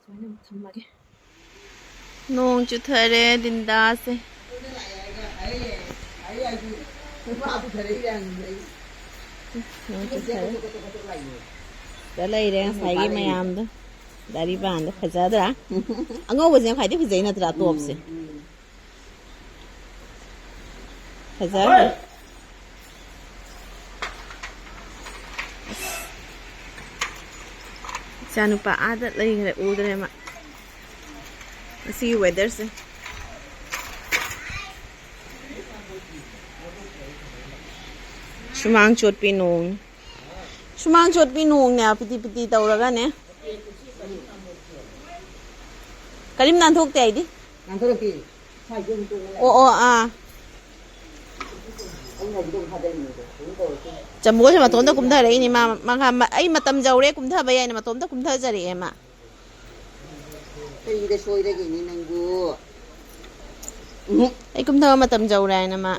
ꯁꯨꯃꯥꯏꯅ ꯑꯃꯨꯛ ꯊꯝꯃꯒꯦ꯫ ꯅꯣꯡ ꯆꯨꯊꯔꯦ ꯗꯤꯟꯗꯥꯁꯦ꯫ ꯅꯣꯡ ꯆꯨꯊꯔꯦ꯫ ꯁꯤꯗ ꯂꯩꯔꯦ ꯉꯁꯥꯏꯒꯤ ꯃꯌꯥꯝꯗꯣ꯫ ꯗꯥꯔꯤ ꯕꯥꯟꯗꯣ ꯐꯖꯗ꯭ꯔꯥ? ꯑꯉꯧꯕꯁꯤꯅ ꯈ꯭ꯋꯥꯏꯗꯩ ꯐꯖꯩ ꯅꯠꯇ꯭ꯔꯥ, ꯇꯣꯞꯁꯦ? ꯐꯖꯈ꯭ꯔꯦ꯫ ꯏꯆꯥꯅꯨꯄꯥ ꯑꯥꯗ ꯂꯩꯈ꯭ꯔꯦ, ꯎꯗ꯭ꯔꯦ ꯃꯥ꯫ ꯉꯁꯤꯒꯤ ꯋꯦꯗꯔꯁꯦ꯫ ꯁꯨꯃꯥꯡ ꯆꯣꯠꯄꯤ ꯅꯣꯡꯅꯤ꯫ ꯁꯨꯃꯥꯡ ꯆꯣꯠꯄꯤ ꯅꯣꯡꯅꯦ, ꯄꯤꯇꯤ ꯄꯤꯇꯤ ꯇꯧꯔꯒꯅꯦ꯫ ꯀꯔꯤꯝ ꯅꯥꯟꯊꯣꯛꯇꯦ ꯑꯩꯗꯤ꯫ ꯅꯥꯟꯊꯣꯔꯛꯇꯦ꯫ ꯑꯣ, ꯑꯣ, ꯑꯥ꯫ ꯆꯝꯕꯣꯁꯦ ꯃꯇꯣꯝꯇ ꯀꯨꯝꯊꯔꯛꯏꯅꯦ꯫ ꯃꯥ, ꯃꯥ, ꯃꯥ, ꯑꯩ ꯃꯇꯝ ꯌꯧꯔꯦ ꯀꯨꯝꯊꯕ ꯌꯥꯏꯅ ꯃꯇꯣꯝꯇ ꯀꯨꯝꯊꯖꯔꯛꯑꯦ ꯃꯥ꯫ ꯀꯩꯗ ꯁꯣꯏꯔꯒꯦꯅꯦ ꯅꯪꯕꯨ? ꯎꯝ꯫ ꯑꯩ ꯀꯨꯝꯊꯕ ꯃꯇꯝ ꯌꯧꯔꯦ ꯍꯥꯏꯅ ꯃꯥ꯫